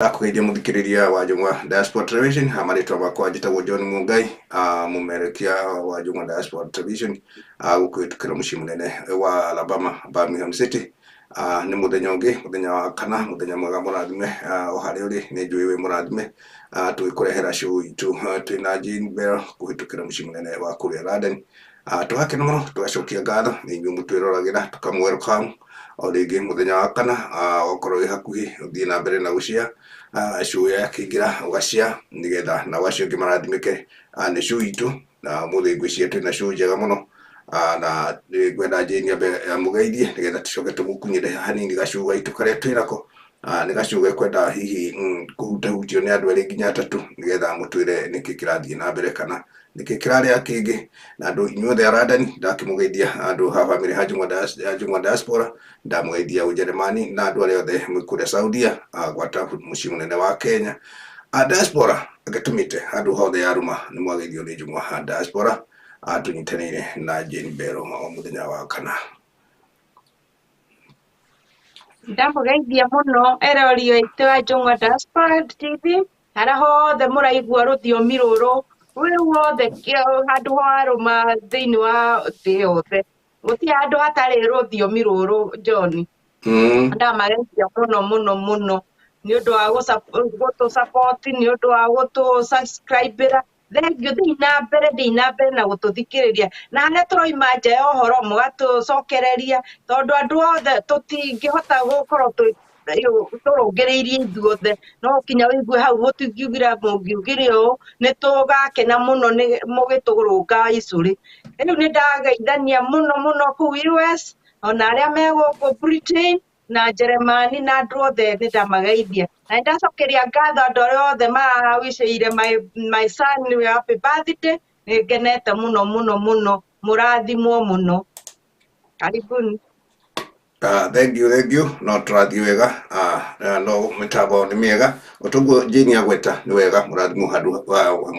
Ndakũgeithia mũthikĩrĩria wa Njũng'wa Diaspora Television, ha marĩtwa makwa njĩtagwo John Mungai, mũmerekia wa Njũng'wa Diaspora Television, gũkũhĩtũkĩra mũciĩ mũnene wa Alabama, Birmingham City. Nĩ mũthenya ũngĩ, mũthenya wa kana, mũthenya mwega mũrathime, o harĩa ũrĩ nĩ njũĩ wĩ mũrathime, tũgĩkũrehera show itũ twĩna Jane Bell kũhĩtũkĩra mũciĩ mũnene wa kũrĩa London. Tũgakena mũno, tũgacokia ngatho nĩ inyuĩ mũtwĩroragĩra, tũkamũ welcome o rĩngĩ mũthenya wa kana, okorwo wĩ hakuhĩ ũthiĩ na mbere na gũshare show yakĩingĩra ũgashare nĩgetha nao acio angĩ marathimĩke nĩ show itũ. Na ũmũthĩ ngwĩciria twĩna show njega mũno, na ngwenda Jane ambe amũgeithie nĩgetha tũcoke tũmũkunyĩre hanini gacuu gaitũ karĩa twĩnako. Nĩ gacuu gekwenda hihi kũhutahutio nĩ andũ erĩ nginya atatũ nĩgetha mũtwĩre nĩkĩ kĩrathiĩ na mbere kana nĩkĩ kĩrarĩa kĩngĩ. Na andũ inyuothe arandani ndakĩmũgeithia, andũ ha bamĩrĩ ha Njũng'wa Diaspora ndamũgeithia Ũjerũmani na andũ arĩa othe mwĩ kũrĩa Saudia, gwata mũciĩ mũnene wa Kenya. A diaspora agĩtũmĩte handũ hothe yarũma nĩ mwageithio nĩ Njũng'wa Diaspora, tũnyitanĩire na Jane Bell o mũthenya wa kana. Ndamũgeithia mũno erori aitũ a Njũng'wa Diaspora TV, harĩa hothe mũraigua rũthiomi rũrũ rwĩ wothe handũ harũma thĩinĩ wa thĩ yothe, gũtirĩ handũ hatarĩ rũthiomi rũrũ John. Ndamageithia mũno mũno mũno nĩ ũndũ wa gũtũ support, nĩ ũndũ wa gũtũ subscribe ĩra. Thengiũ, thiĩ na mbere, thiĩ na mbere na gũtũthikĩrĩria, na harĩa tũroima nja ya ũhoro mũgatũcokereria, tondũ andũ othe tũtingĩhota gũkorwo tũrũngĩrĩirie ithuothe, no kinya ũigue hau mũtingiugire mũngiugire ũũ, nĩ tũgakena mũno nĩ mũgĩtũrũnga icũrĩ. Rĩu nĩ ndageithania mũno mũno kũu US, ona arĩa me gũkũ Britain na Jeremani na andũ othe nĩ ndamageithia. Na nĩ ndacokeria ngatho andũ arĩa othe marawicĩire my son happy birthday, nĩ ngenete mũno mũno mũno, mũrathimwo mũno. Karibuni. Thank you, thank you. No tũrathiĩ wega, no mĩtambo nĩ mĩega. O toguo Jane agweta nĩ wega mũrathimwo handũ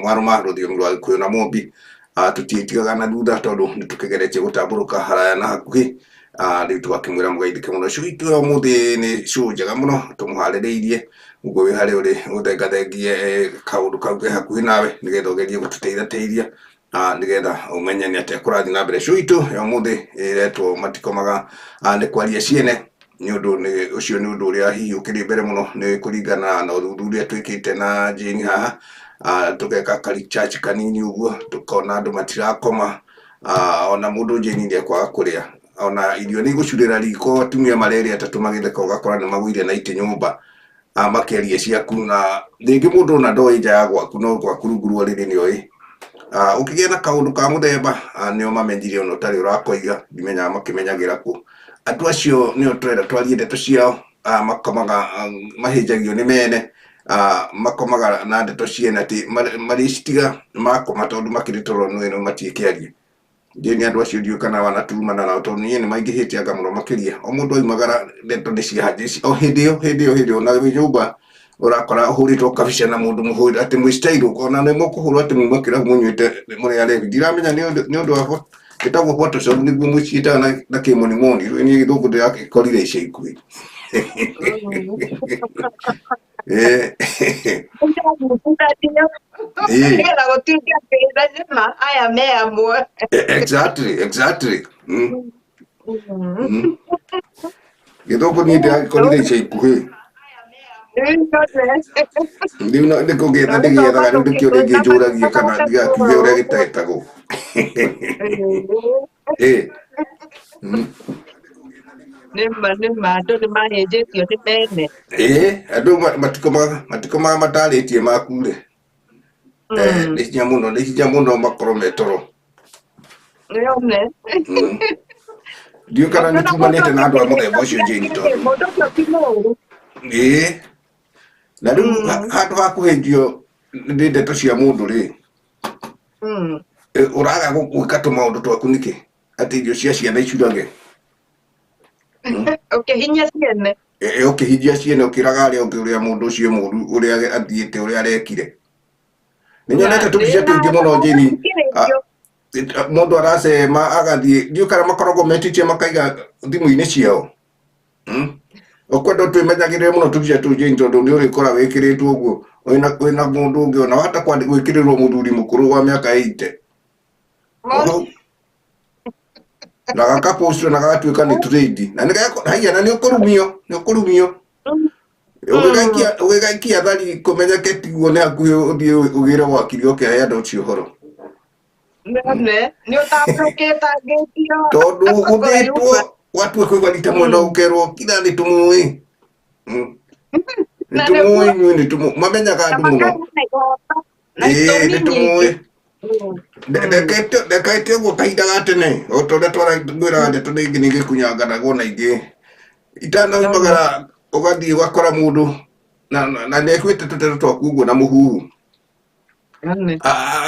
mwarũma rũthiomi rwa Gĩkũyũ na Mũmbi. Tũtiĩtigaga na thutha tondũ nĩ tũkĩgeretie gũtambũrũka haraya na hakuhĩ. Rĩu tũgakĩmwĩra mũgeithĩke mũno. Show itũ ya ũmũthĩ nĩ show njega mũno tũmũharĩrĩirie. Ũguo wĩ harĩa ũrĩ ũthengathengie kaũndũ kau ke hakuhĩ nawe nĩgetha ũgerie gũtũteithateithia, nĩgetha ũmenye nĩ atĩa kũrathiĩ na mbere. Show itũ ya ũmũthĩ ĩretwo matikomaga, nĩ kwaria ciene, nĩ ũndũ nĩ ũcio nĩ ũndũ ũrĩa hihi ũkĩrĩ mbere mũno nĩ kũringana na ũthuthuria twĩkĩte na Jane haha, tũgeka ka research kanini ũguo tũkona andũ matirakoma, ona mũndũ Jane nĩ ekwaga kũrĩa, ona irio nĩ igũcurĩra riko, atumia marerĩa atatũ magĩtheka ũgakora nĩ magũire na itĩ nyũmba, makĩaria ciaku, na rĩngĩ mũndũ ona ndoĩ nja ya gwaku, no gwaku rungu rwa rĩrĩ nĩ oĩ. Ũkĩgĩa na kaũndũ ka mũthemba, nĩo mamenyire ona ũtarĩ ũrakoiga, ndimenyaga makĩmenyagĩra kũ. Andũ acio nĩo tũrenda twarie ndeto ciao, makomaga, mahĩnjagio nĩ mene, makomaga na ndeto ciene atĩ marĩcitiga makoma tondũ makĩrĩ toro nĩ matiĩkĩaria. Ndiũĩ nĩ andũ acio ndiũĩ kana wanaturumana nao tondũ niĩ nĩ maingĩhĩte anga mũno makĩria. O mũndũ aimagara ndeto nĩ cianjia o hĩndĩ ĩyo hĩndĩ ĩyo hĩndĩ ĩyo, na wĩ nyũmba ũrakora ũhũrĩtwo kabica na mũndũ mũhũre atĩ mwĩ style, ona nĩ mũkũhũrwo atĩ muma kĩrabu mũnyuĩte mũrĩ arebi. Ndiramenya nĩ ũndũ wa ĩtagwo Photoshop nĩguo mũciĩtaga na kĩmonimoni. Rĩu niĩ gĩthũngũ ndĩrakĩkorire ica ikuhĩ. Nĩgetha gũtuĩke atĩ nĩma aya me amwe. Exactly, exactly. Gĩthũngũ niĩ ndĩragĩkorire ica ikuhĩ. Rĩu nĩ kũgĩetha ndĩgĩethaga, rĩu nĩkĩo rĩngĩ njũragia kana ndigakiuge ũrĩa gĩtetagwo. Nĩma nĩma andũ nĩ mahĩnjĩtio nĩ mene. Andũ matikomaga matarĩtie maku rĩ. Nĩ hinya mũno, nĩ hinya mũno makorwo me toro. Nĩone. Ndiũĩ kana nĩ tumanĩte na andũ a mũthemba ũcio Jane tondũ. Mũndũ ũcio ti mũũru. Na rĩu handũ ha kũhĩnjio nĩ ndeto cia mũndũ rĩ, ũraga gwĩka tũmaũndũ twaku nĩkĩ? Atĩ irio cia ciana icurage. Ũkĩhinyia ciene. Ũkĩhinyia ciene ũkĩraga arĩa ũngĩ ũrĩa mũndũ ũcio mũũru ũrĩa athiĩte ũrĩa arekire. Nĩ nyonete tũmbica tũingĩ mũno Jane, mũndũ aracema agathiĩ, ndiũĩ kana makoragwo metĩtie makaiga thimũ-inĩ ciao. Ũkwenda twĩmenyagĩrĩre mũno tũbica tũu Jane tondũ nĩ ũrĩkora wĩkĩrĩtwo ũguo wĩna mũndũ ũngĩ ona wahota gwĩkĩrĩrwo mũthuri mũkũrũ wa mĩaka 80 hau na gakapostwo na gagatuĩka nĩ trend na nĩ haiya na nĩ ũkũrumio nĩ ũkũrumio ũgĩgaikia thari kũmenyeke tiguo nĩ hakuhĩ ũthiĩ ũgĩre wakiri oke ahe andũ acio ũhoro. Nene nĩ ũtambũrũkĩtangĩtio tondũ gũthĩtwo watua kwĩbarita mwena ũkerwo kira nĩ tũmũĩ nĩ tũmũĩ inyuĩ nĩ tũmũĩ mamenyaga andũ mũno ĩĩ nĩ tũmũĩ ndekete ũguo kahinda ga tene o ta ũrĩa twĩraga ndeto nĩ ingĩ nĩ igĩkunyanganagwo na ingĩ itanaumagara ũgathiĩ ũgakora mũndũ na nĩ akuĩte tũteto twaku ũguo na mũhuhu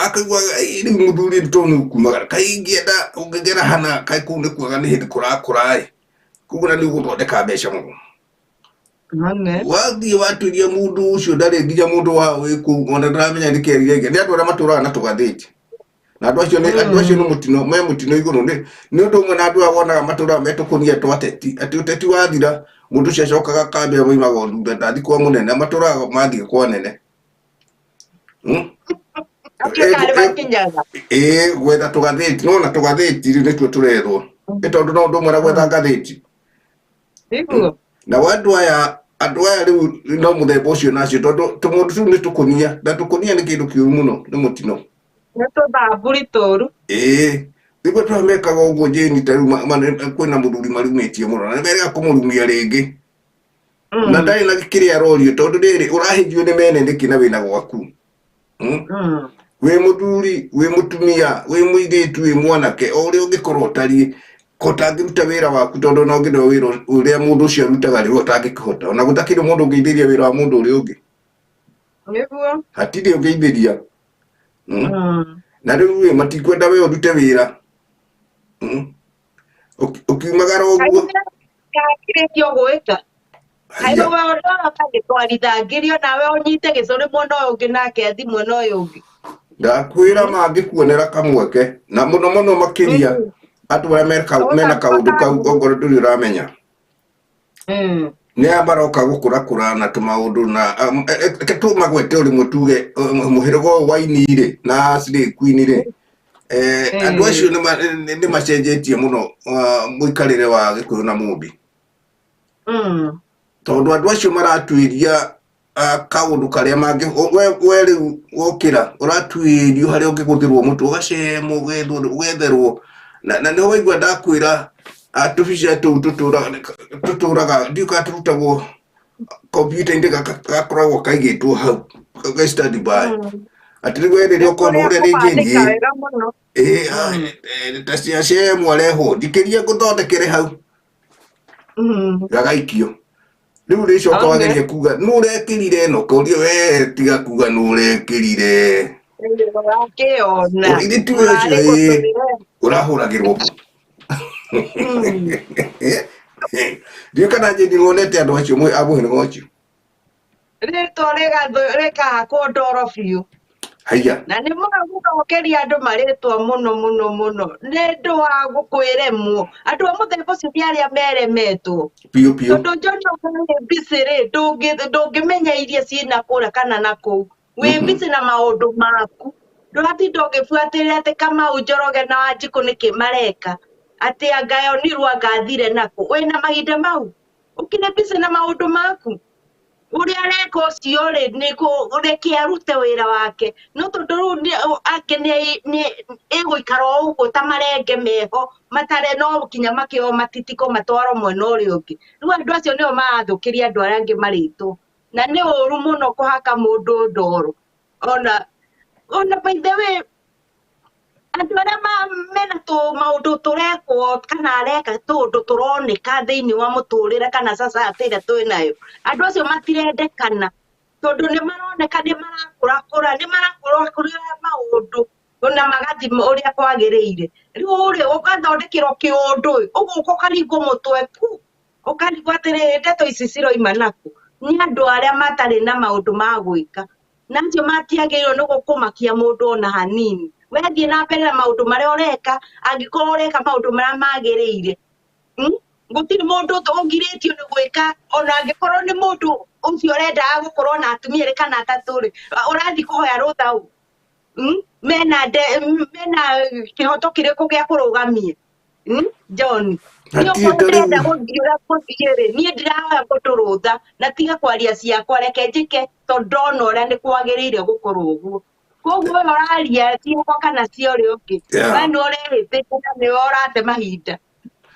akaigua rĩu mũthuri nĩ tondũ nĩ ũkumagara kaĩ ingĩenda ũngĩgera hana kaĩ kũu nĩ kwega nĩ hĩndĩ kũrakũra ĩ koguo na nĩ ũgũthondeka mbeca mũno wathiĩ watuĩria mũndũ ũcio ndarĩ nginya mũndũ wao wĩ kũu ona ndaramenya nĩ kĩerire nĩ andũ arĩa matũraga na tũgathĩti na andũ acio nĩ andũ acio nĩ mũtino me mũtino igũrũ nĩ nĩ ũndũ ũmwe na andũ aya wonaga matũraga me tũkũnia twa teti atĩ ũteti wathira mũndũ ũcio acokaga kambĩ moimaga o thutha ndathi kwa mũnene matũraga mathiĩ kwa nene. Ĩĩ gwetha tũgathĩti nona tũgathĩti rĩu nĩtuo tũrethwo nĩ tondũ no ũndũ ũmwe na gwetha ngathĩti. Nao andũ aya rĩu no mũthemba ũcio nacio tondũ tũmũndũ tũu nĩ tũkũnia na tũkũnia nĩ kĩndũ kĩũru mũno nĩ mũtino. Nĩ tũthamburi tũru. Ĩĩ nĩguo tũrĩa mekaga ũguo Jane ta rĩu kwĩna mũthuri marumĩtie mũno na nĩmerĩga kũmũrumia rĩngĩ na ndarĩ na kĩrĩa arorio tondũ rĩrĩ ũrahĩnjio nĩ mene nĩkĩ na wĩna gwaku. Wĩ mũthuri wĩ mũtumia wĩ mũirĩtu wĩ mwanake o ũrĩa ũngĩkorwo ũtariĩ ko ũtangĩruta wĩra waku tondũ ona ũngĩrwo wĩra ũrĩa mũndũ ũcio arutaga rĩ we ũtangĩkĩhota ona gũtakĩrĩ mũndũ ũngĩithĩria wĩra wa mũndũ ũrĩa ũngĩ. Nĩguo. Hatirĩ ũngĩithĩria. Na rĩu ĩ matikwenda we ũrute wĩra. Ũkiumagara ũguo Kakĩrĩtio gwĩka kaĩ we ũndora kangĩtwarithangĩrio nawe ũnyite gĩcũrĩ mwena ũyũ ũngĩ nake athi mwena ũyũ ũngĩ. Ndakwĩra mangĩkuonera kamweke na mũno mũno makĩria andũ arĩa mena kaũndũ kau ongorwo ndũrĩ ũramenya. Nĩ aya maroka gũkũrakũra na tũmaũndũ na reke tũmagwete o rĩmwe tuge mũhĩrĩga ũyũ wa ini rĩ na Slay Queen rĩ andũ acio nĩ macenjetie mũno mũikarĩre wa Gĩkũyũ na Mũmbi. Tondũ andũ acio maratuĩria kaũndũ karĩa mangĩ we rĩu wokĩra ũratuĩrio harĩa ũngĩgũthĩrwo mũtwe ũgacemwo ũgetherwo na nĩho waigua ndakwĩra tũbica tũu tũtũraga ndiũĩ kana tũrutagwo kompiuta-inĩ gakoragwo kaigĩtwo hau ga stand by atĩ rĩu we rĩrĩa ũkona ũrĩa nĩ Jane ĩĩ ta cia cemwo arehwo thikĩria ngũthondekere hau gagaikio rĩu rĩcoka wageria kuga nũ ũrekĩrire ĩno korio we tiga kuga nũ ũrekĩrire ũrakĩona ithe tiwe ũcio ĩĩ ũrahũragĩrwo ndiũĩ kana Jane nĩwonete andũ acio a mũhĩrĩga ũcio. Rĩtwa rĩkahakwo ndoro biũ. Haiya. Na nĩ mũno gũcokeria andũ marĩtwa mũno mũno mũno nĩ ũndũ wa gũkwĩremwo andũ a mũthemba ũcio nĩ arĩa meremetwo biũ biũ tondũ John wĩ busy rĩ ndũngĩmenya iria ciĩna kũrĩa kana na kũu wĩ busy na maũndũ maku ndũratinda ũgĩbuatĩrĩra atĩ Kamau Njoroge na Wanjikũ nĩkĩ mareka atĩ anga yonirwo anga athire nakũ wĩna mahinda mau ũkĩrĩ busy na maũndũ maku ũrĩa areka ũcio rĩ nĩ reke arute wĩra wake no tondũ rĩu ake nĩ ĩgũikara o ũguo ta marenge meho matarĩ no kinya makĩo matitiko matwarwo mwena ũrĩa ũngĩ rĩu andũ acio nĩo marathũkĩria andũ arĩa angĩ marĩtwo na nĩ ũru mũno kũhaka mũndũ ndoro ona by the way andũ arĩa mena maũndũ tũrekwo kana areka tũũndũ tũroneka thĩinĩ wa mũtũrĩre kana society ĩrĩa twĩnayo andũ acio matirendekana tondũ nĩ maroneka nĩ marakũrakũra nĩ marakũrakũrĩra maũndũ na magathi ũrĩa kwagĩrĩire rĩu rĩ ũgathondekerwo kĩũndũ ũgũka ũkaringwo mũtwe ku ũkarigwo atĩrĩrĩ ndeto ici ciroima nakũ nĩ andũ arĩa matarĩ na maũndũ ma gwĩka na acio matiagĩrĩirwo nĩ gũkũmakia mũndũ ona hanini wethiĩ na mbere na maũndũ marĩa ũreka angĩkorwo ũreka maũndũ marĩa magĩrĩire. Gũtirĩ mũndũ ũngirĩtio nĩ gwĩka, ona angĩkorwo nĩ mũndũ ũcio ũrendaga gũkorwo na atumia erĩ kana atatũ rĩ, ũrathiĩ kũhoya rũtha ũ? Mena mena kĩhoto kĩrĩkũ gĩa kũrũgamia? John, niĩ Hatirĩ okorwo ta ndĩrenda rĩu gũthiĩ ũrĩa gũthiĩ rĩ, niĩ ndirahoya mũndũ rũtha na tiga kwaria ciakwa, reke njĩke tondũ ndona ũrĩa nĩ kwagĩrĩire gũkorwo ũguo. Koguo ũyũ ũraria ciakwa kana cia ũrĩa ũngĩ, we nĩwe ũrehĩtĩte na nĩwe ũrate mahinda.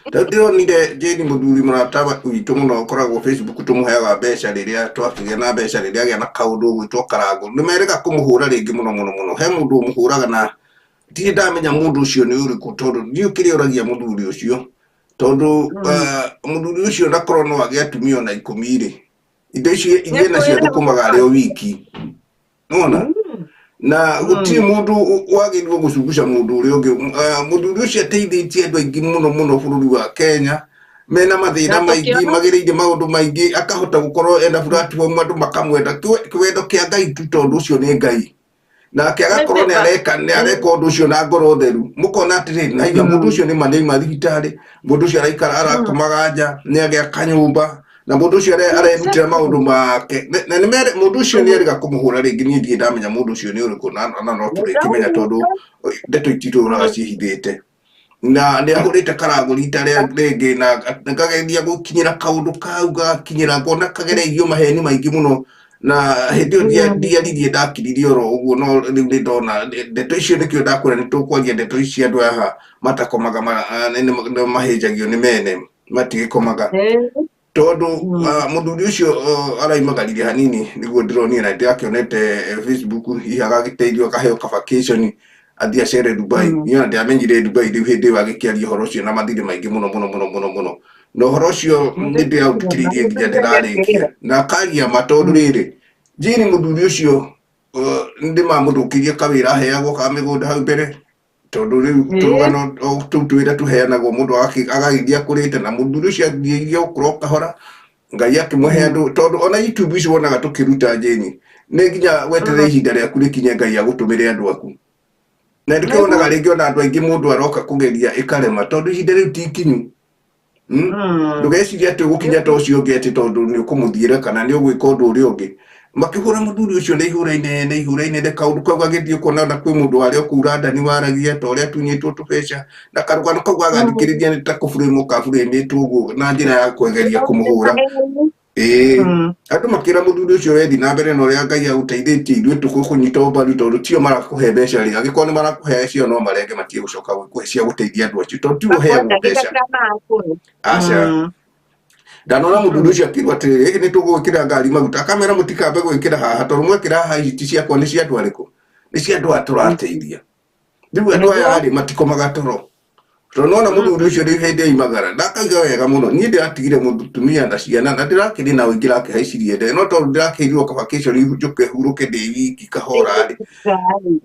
Rĩu ndĩronire Jane mũthuri mũrata witũ mũno ũkoragwo Facebook tũmũheaga mbeca rĩrĩa twakĩgĩa na mbeca rĩrĩa agĩa na kaũndũ ũgwĩtwo Karangũ. Nĩ merĩga kũmũhũra rĩngĩ mũno mũno mũno. He mũndũ ũmũhũraga na ndirĩ ndamenya mũndũ ũcio nĩ ũrĩkũ tondũ ndiũĩ kĩrĩa ũragia mũthuri ũcio. Tondũ mũthuri ũcio ndakorwo no agĩe atumia ona 10 rĩ, indo icio iria nacio thũkũmaga arĩ o wiki. Nĩwona? Na gũtirĩ mũndũ wagĩrĩirwo gũcunguca mũndũ ũrĩa ũngĩ. Mũthuri ũcio ateithĩtie andũ aingĩ mũno mũno bũrũri wa Kenya mena mathĩna Na maingĩ, tũkĩona magereire maũndũ maingĩ, akahota gũkorwo ena platform andũ makamwenda. Kĩwendo kĩa Ngai tu tondũ ũcio nĩ Ngai. Nake agakorwo nĩ areka nĩ areka ũndũ ũcio na ngoro theru. Mũkona atĩrĩrĩ, na hinya mũndũ ũcio nĩ ma nĩauma thibitarĩ, mũndũ ũcio araikara arakomaga nja, nĩ agĩa kanyũmba, na mũndũ ũcio arerutĩra maũndũ make. Na nĩ mere mũndũ ũcio nĩ erĩga kũmũhũra rĩngĩ, niĩ ndirĩ ndamenya mũndũ ũcio nĩ ũrĩkũ, na no tũrĩkĩmenya tondũ ndeto ititũraga ciĩhithĩte. Na nĩ ahũrĩte Karangũ rita rĩa rĩngĩ na ngageria gũkinyĩra kaũndũ kau gakinyĩra ngona kagereirio maheni maingĩ mũno, na hĩndĩ ĩyo ndiaririe ndakiririe oro ũguo, no rĩu nĩ ndona ndeto icio nĩkĩo ndakwĩra nĩ tũkwaria ndeto ici andũ aya matakomaga nĩ mahĩnjagio nĩ mene matigĩkomaga. Tondũ mũthuri ũcio araimagarire hanini nĩguo ndĩronire na ndĩrakĩonete Facebook hihi agagĩteithio akaheo ka vacation athiĩ acere Dubai. Niĩ ona ndiamenyire Dubai rĩu hĩndĩ ĩyo agĩkĩaria ũhoro ũcio na mathirĩ maingĩ mũno mũno mũno mũno mũno. Na ũhoro ũcio nĩ ndĩraũthikĩrĩirie nginya ndĩrarĩkia. Na akaria ma tondũ rĩrĩ, Jane mũthuri ũcio nĩndĩmamũthũkĩrie kawĩra aheagwo ka mĩgũnda hau mbere. Tondũ rĩu tũrũgano tũu twĩra tũheanagwo mũndũ agagĩthiĩ akũrĩte, na mũthuri ũcio athiĩire gũkũra o kahora, Ngai akĩmũhe andũ, tondũ ona YouTube ici wonaga tũkĩruta Jane, nĩ nginya weterere ihinda rĩaku rĩkinye Ngai agũtũmĩre andũ aku. Na nĩkĩo wonaga rĩngĩ ona andũ aingĩ mũndũ aroka kũgeria ĩkarema, tondũ ihinda rĩu ti ikinyu. Ndũgecirie atĩ ũgũkinya ta ũcio ũngĩ atĩ tondũ nĩ ũkũmũthiĩra kana nĩ ũgwĩka ũndũ ũrĩa ũngĩ. Makĩhũra mũthuri ũcio na ihũra inene, ihũra inene, kaũndũ kau gagĩthiĩ ũkona ona kwĩ mũndũ warĩ o kũu London waragia ta ũrĩa atunyĩtwo tũbeca, na karũgano kau gagathikĩrĩria nĩ ta kũburĩmwo kaburĩmĩtwo ũguo na njĩra ya kũgeria kũmũhũra. Ĩĩ, andũ makĩra mũthuri ũcio wethi na mbere na ũrĩa Ngai agũteithĩtie ithuĩ tũgũkũnyita ũmbaru tondũ tio marakũhe mbeca rĩ, angĩkorwo nĩ marakũhe cio no marenge matige gũcoka gũkũhe cia gũteithia andũ acio tondũ tiwe ũheagwo mbeca. Aca. Ndanona mũthuri ũcio akĩrwo atĩrĩrĩ, gĩkĩ nĩ tũgwĩkĩra ngari maguta, akamera mũtikambe gwĩkĩra haha tondũ mwekĩra haha ici ti ciakwa nĩ cia andũ arĩkũ? Nĩ cia andũ aya tũrateithia. Rĩu andũ aya rĩ matikomaga toro. Tondũ nona mũthuri ũcio rĩu hĩndĩ aimagara ndakaiga wega mũno, niĩ ndĩratigire mũtumia na ciana na ndĩrakĩrĩ nao ingĩrakĩhaicirie ndege, no tondũ ndĩrakĩirwo ka vacation njũke hurũke ndĩ wiki kahora rĩ,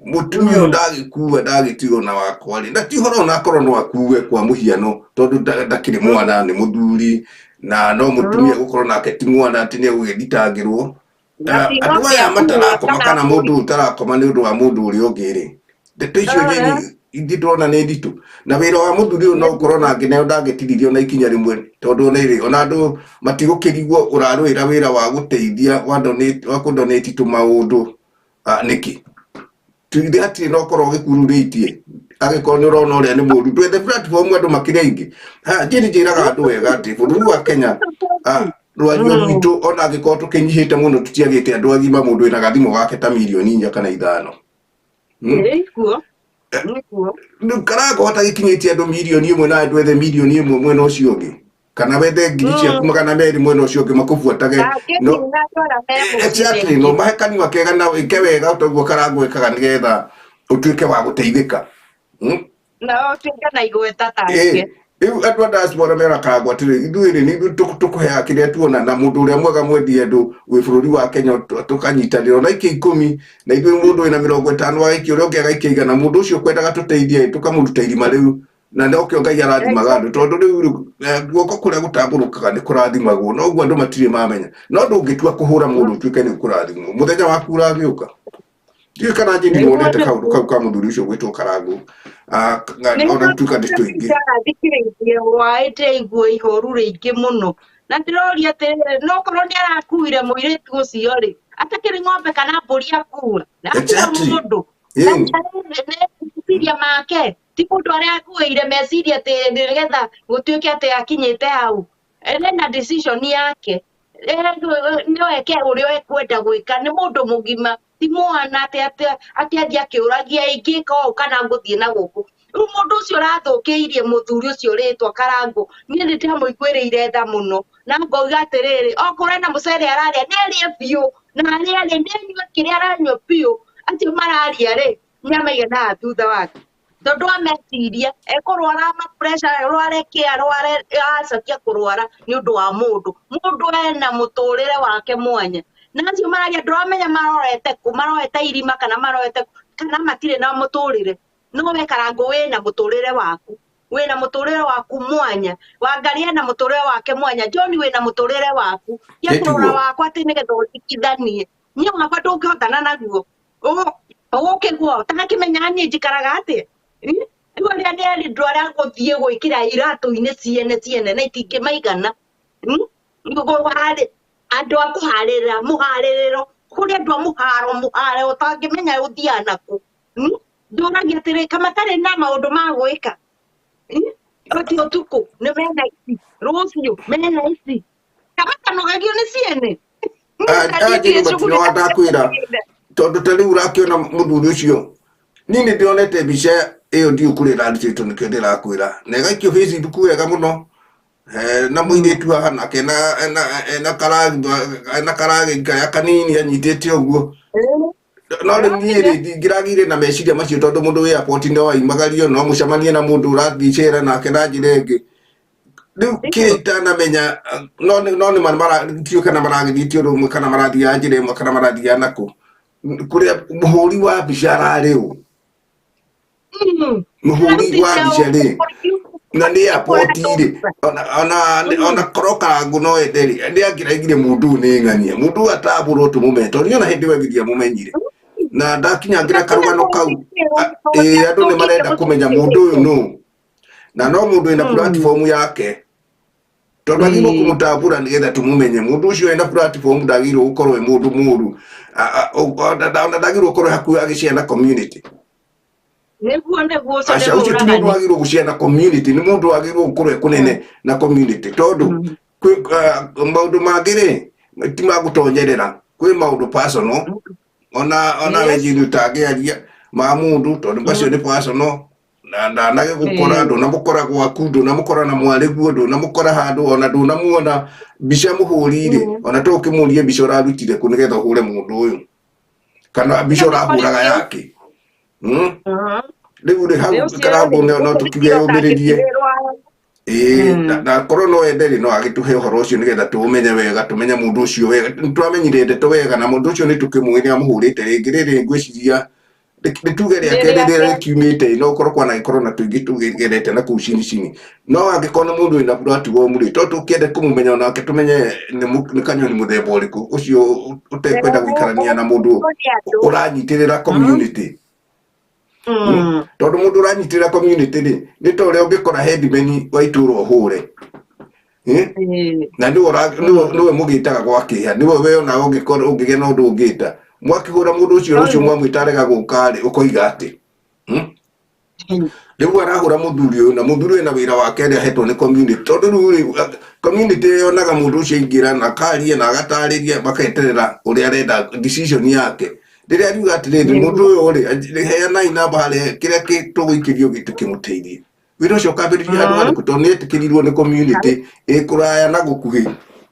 mũtumia ũyũ ndagĩkua ndagĩtigwo na wakwa rĩ, na ti ũhoro ona akorwo no akue kwa mũhiano tondũ ndakĩrĩ mwana nĩ mũthuri na no mũtumia gũkorwo nake ti mwana atĩ nĩ egũgĩthitangĩrwo. Andũ aya matarakoma kana mũndũ ũtarakoma nĩ ũndũ wa mũndũ ũrĩa ũngĩ rĩ, ndeto icio nyeni ingĩ ndĩrona nĩ nditũ. Na wĩra wa mũthuri ũyũ no ũkorwo nangĩ nayo ndangĩtiririo na ikinya rĩmwe tondũ ona rĩ, ona andũ matigũkĩrigwo ũrarũĩra wĩra wa gũteithia wa donate, wa kũ donate tũmaũndũ nĩkĩ? Tuithe hatirĩ na ũkorwo ũgĩkururĩtie angĩkorwo nĩ ũrona ũrĩa nĩ mũũru, twethe platform andũ makĩrĩ aingĩ. Njĩri njĩraga andũ wega atĩ bũrũri wa Kenya rwario rwitũ ona angĩkorwo tũkĩnyihĩte mũno tũtiagĩte andũ agima mũndũ wĩna gathimũ gake ta mirioni 4 kana 5. Nĩkuo. Nĩkuo. Rĩu Karangũ hota gĩkinyĩtie andũ mirioni 1 na andũ ethe mirioni 1 mwena ũcio ũngĩ, kana wethe ngiri ciaku 200 mwena ũcio ũngĩ makũbuatage. No exactly, no mahe kanua kega na wĩke wega toguo Karangũ ekaga nĩgetha ũtuĩke wa gũteithĩka. Na ũtuĩke na igweta take. Rĩu andũ a diaspora mera Karangũ atĩrĩ, ithuĩ rĩ nĩ ithuĩ tũkũheaga kĩrĩa tuona, na mũndũ ũrĩa mwega mwendi andũ wĩ bũrũri wa Kenya tũkanyitanĩra ona aikia 10, na ithuĩ mũndũ wĩna 50 agaikia ũrĩa ũngĩ agaikia 100, mũndũ ũcio ũkwendaga tũteithie tũkamũruta irima rĩu, na nokĩo Ngai arathimaga andũ tondũ rĩu guoko kũrĩa gũtambũrũkaga nĩ kũrathimagwo, no ũguo andũ matirĩ mamenya. No ndũngĩtua kũhũra mũndũ ũtuĩke nĩ ũkũrathimwo, mũthenya waku ũragĩũka. Ndiũĩ kana Jane nĩwonete kaũndũ kau ka mũthuri ũcio gwĩtwo Karangũ. Nĩ Ona gũtuĩka nĩ tũingĩ. Ndarathikĩrĩirie hwaĩ ndĩraigua ihoru rĩingĩ mũno na ndĩroria atĩrĩrĩ, no korwo nĩ arakuire mũirĩtu ũcio rĩ, atakĩrĩ ng'ombe kana mbũri akua na akua mũndũ. Nĩ meciria make, ti mũndũ arĩa akuĩire meciria atĩ nĩgetha gũtuĩke atĩ akinyĩte hau. Ena decision yake, no eke ũrĩa ekwenda gwĩka, nĩ mũndũ mũgima, ti mwana atĩ atĩ athiĩ akĩũragia ingĩka ũũ kana ngũthiĩ na gũkũ. Rĩu mũndũ ũcio ũrathũkĩirie mũthuri ũcio rĩtwa Karangũ, niĩ nĩ ndamũiguĩrĩire tha mũno na ngauga atĩrĩrĩ, okorwo ena mũcere ararĩa nĩ arĩe biũ, na arĩe arĩe, nĩ anyue kĩrĩa aranyua biũ, acio mararia rĩ, nĩ amaiganaga thutha wake. Tondũ ameciria ekũrwara ma pressure, arware kĩ, arware acokia kũrwara nĩ ũndũ wa mũndũ. Mũndũ ena mũtũrĩre wake mwanya. Na acio mararia ndũramenya marorete kũ, marorete irima kana marorete kũ, kana matirĩ na mũtũrĩre. No we Karangũ wĩna mũtũrĩre waku, wĩna mũtũrĩre waku mwanya. Wangarĩ ena mũtũrĩre wake mwanya, John wĩna mũtũrĩre waku. Tia kũrora wakwa atĩ nĩgetha ũringithanie. Niĩ wakwa ndũngĩhotana naguo. Ũgũkĩgwa ũtakĩmenya niĩ njikaraga atĩa. Rĩu arĩa nĩ andũ arĩa gũthiĩ gwĩkĩra iratũ-inĩ ciene ciene na itingĩmaigana. Andũ a kũharĩrĩra mũharĩrĩro, kũrĩ andũ a mũharo mũharo ũtangĩmenya ũthiaga nakũ. Ndũragia atĩrĩ, kama matarĩ na maũndũ ma gwĩka. Ati ũtukũ nĩ mena ici, rũciũ mena ici. Kamatanogagio nĩ ciene. Anjĩri matinoga ndakwĩra, tondũ ta rĩu ũrakĩona mũthuri ũcio, niĩ nĩ ndĩronete mbica ĩyo ndiũ kũrĩa ĩrarutĩtwo, nĩkĩo ndĩrakwĩra, na ĩgaikio Facebook wega mũno, na mũirĩtu haha nake ena karagi karĩa kanini anyitĩte ũguo. No rĩu niĩ rĩ, ndingĩragĩire na meciria macio, tondũ mũndũ wĩ airport no aimagario, no mũcemanie na mũndũ ũrathiĩ cera nake na njĩra ĩngĩ. Rĩu kĩrĩa itanamenya, no nĩ ndiũĩ kana maragĩthiĩ ti ũndũ ũmwe, kana marathiaga njĩra ĩmwe, kana marathiaga nakũ, kũrĩa mũhũri wa mbica ararĩ ũ, mũhũri wa mbica rĩ, na nĩ airport rĩ, ona korwo Karangũ no ende rĩ, nĩ angĩraigire mũndũ ũyũ nĩ ng'ania, mũndũ ũyũ atambũrwo tũmũmenye, tondũ niĩ ona hĩndĩ ĩyo ndiamũmenyire na ndakinyangĩra karũgano kau. Ĩĩ, andũ nĩ marenda kũmenya mũndũ ũyũ nũ, na no mũndũ wĩna platform yake, tondũ agĩrĩirwo kũmũtambũra nĩgetha tũmũmenye. Mũndũ ũcio ena platform ndagĩrĩirwo gũkorwo e mũndũ mũru, ona ndagĩrĩirwo gũkorwo hakuhĩ agĩshare na community. Nĩguo ũcio nĩ Aca, ũcio ti mũndũ mũragani. wagĩrĩirwo gũshare na community, nĩ mũndũ wagĩrĩirwo gũkorwo e kũnene na community, tondũ kwĩ maũndũ mangĩ rĩ, ti ma gũtonyerera, kwĩ maũndũ personal, ona we Jane ũtangĩaria ma mũndũ, tondũ macio nĩ personal, na ndanagĩgũkora, ndũnamũkora gwaku, ndũnamũkora na mwarĩguo, ndũnamũkora handũ, ona ndũnamuona mbica mũhũri-rĩ, ona to ũkĩmũrie mbica ũrarutire kũ nĩgetha ũhũre mũndũ ũyũ, kana mbica ũrahũraga yake. Rĩu rĩ, hau Karangũ no tũkiuge yũmĩrĩrie. Ĩĩ, na korwo no ende rĩ, no agĩtũhe ũhoro ũcio nĩgetha tũũmenye wega, tũmenye mũndũ ũcio wega. Nĩ twamenyire ndeto wega na mũndũ ũcio nĩ tũkĩmũĩ nĩ amũhũrĩte rĩngĩ rĩrĩ, ngwĩciria nĩ tuge rĩa kerĩ rĩrĩa rĩkiumĩte, no ũkorwo kwanagĩkorwo na tũingĩ tũgerete na kũu cini cini, no angĩkorwo nĩ mũndũ wĩna platform rĩ, to tũkĩende kũmũmenya onake, tũmenye nĩ kanyoni mũthemba ũrĩkũ ũcio ũtekwenda gũikarania na mũndũ ũranyitĩrĩra community. Tondũ mũndũ ũranyitĩrĩra community rĩ, nĩ ta ũrĩa ũngĩkora headman wa itũũra ũhũre, na nĩwe mũgĩtaga gwa kĩha, nĩwe we ona ũngĩkorwo ũngĩgĩa na ũndũ ũngĩta mwakĩhũra mũndũ ũcio, rũciũ mwamwĩta arega gũka rĩ, ũkoiga atĩ Rĩu arahũra mũthuri ũyũ, na mũthuri ũyũ na wĩra wake ũrĩa ahetwo nĩ community, tondũ rĩu rĩ, community yonaga mũndũ ũcio aingĩra na akaria na agatarĩria, maketerera ũrĩa arenda decision yake, rĩrĩa ariuga atĩrĩrĩ, mũndũ ũyũ rĩ, heanai namba harĩa kĩrĩa tũgũikĩrio tũkĩmũteithie. Wĩra ũcio ũkambĩrĩria handũ harĩkũ? Tondũ nĩ etĩkĩrirwo nĩ community ĩ kũraya na gũkuhĩ,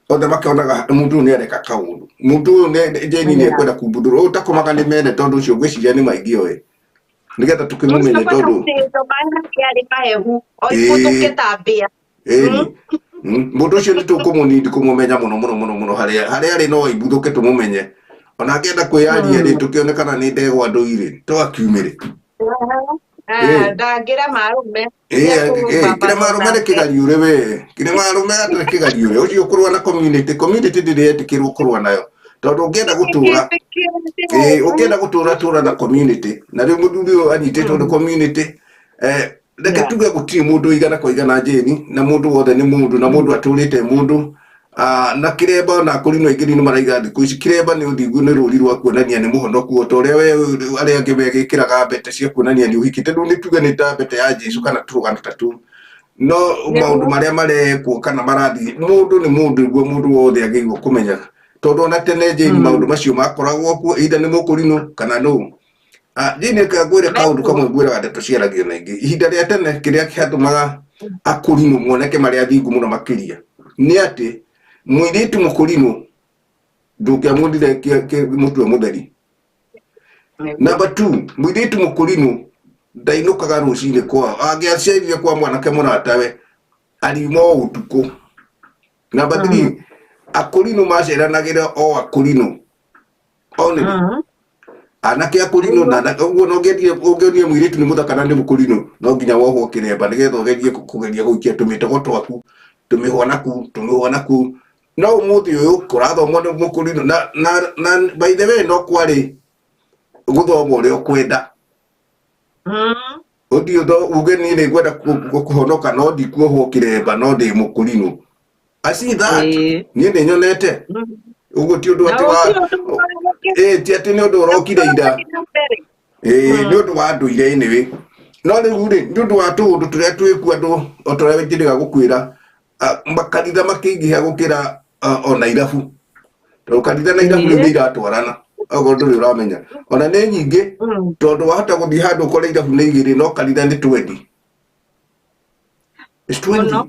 othe makĩonaga mũndũ ũyũ nĩ areka kaũndũ, mũndũ ũyũ Jane nĩ ekwenda kumbuthũrwo ũyũ takomaga nĩ mene, tondũ ũcio ngwĩciria nĩ maingĩ oĩ nĩgetha tũkĩmũmenye, tondũ maĩ matiarĩ mahehu o ikũthũke ta mbĩa. Ĩni mũndũ ũcio nĩ tũkũmũnindi kũmũmenya mũno mũno mũno mũno, harĩa harĩa arĩ no aibuthũke tũmũmenye, ona angĩenda kwĩyaria rĩ, tũkĩone kana nĩ ndegwa ndũire to akiumĩre. Ndangĩra marũme. Kĩrĩa marũme nĩ kĩgariũre, we kĩrĩa marũme gatarĩ kĩgariũre ũcio kũrũa na community, community ndĩrĩ yetĩkĩrwo kũrũa nayo, tondũ ũngĩenda gũtũra, ũngĩenda gũtũra, tũra na community. Na rĩu mũthuri ũyũ anyitĩtwo nĩ community. Reke Yeah. tuge gũtirĩ mũndũ igana kwa igana Jane, na mũndũ wothe nĩ mũndũ, na mũndũ atũrĩte mũndũ. Na kĩremba ona akũrinũ aingĩ nĩ maraiga thikũ ici kĩremba nĩ ũthingu, nĩ rũri rwa kuonania nĩ mũhonoku, o ta ũrĩa we arĩa angĩ megĩkĩraga mbete cia kuonania nĩ ũhikĩte. Rĩu nĩ tuge nĩ ta mbete ya Jesu kana tũrũgano ta tũu, no maũndũ marĩa marekwo kana marathiĩ, mũndũ nĩ mũndũ, nĩguo mũndũ wothe agĩrĩirwo kũmenya, tondũ ona tene Jane maũndũ macio makoragwo kuo, either nĩ mũkũrinũ kana nũ. Jane, reke ngwĩre kaũndũ kamwe ngwĩraga ndeto ciaragio na ingĩ. Ihinda rĩa tene kĩrĩa kĩatũmaga akũrinũ moneke marĩ athingu mũno makĩria nĩ atĩ mũirĩtu mũkũrinũ ndũngĩamuonire mũtwe mũtheri. Number 2, mũirĩtu mũkũrinũ ndainũkaga rũcinĩ kwao, angĩacerire kwa mwanake mũratawe ariuma o ũtukũ. Number 3, akũrinũ maceranagĩra o akũrinũ only, anake akũrinũ na ũguo no ũngĩendire, ũngĩonire mũirĩtu nĩ mũthaka na nĩ mũkũrinũ, no nginya wohwo kĩremba nĩgetha ũgerie kũgeria gũikia tũmĩtego twaku, tũmĩhwa naku, tũmĩhwa naku. No ũmũthĩ ũyũ kũrathomwo nĩ mũkũrinũ na by the way, no kwarĩ gũthoma ũrĩa ũkwenda, ũthiĩ uge niĩ nĩ ngwenda kũhonoka no ndikuohwo kĩremba no ndĩ mũkũrinũ. I see that. Niĩ nĩ nyonete ũguo, ti ũndũ atĩ wa ti atĩ nĩ ũndũ ũrokire ira, nĩ ũndũ wa ndũire anyway. No rĩu rĩ, nĩ ũndũ wa tũũndũ tũrĩa twĩkuo andũ, o ta ũrĩa njĩrĩga gũkwĩra, makanitha makĩingĩha gũkĩra ona irabu, tondũ kanitha na irabu rĩu nĩ iratwarana, okorwo ndũrĩ ũramenya ona nĩ nyingĩ, tondũ wahota gũthiĩ handũ ũkore irabu nĩ igĩrĩ no kanitha nĩ 20. It's 20. Mũno.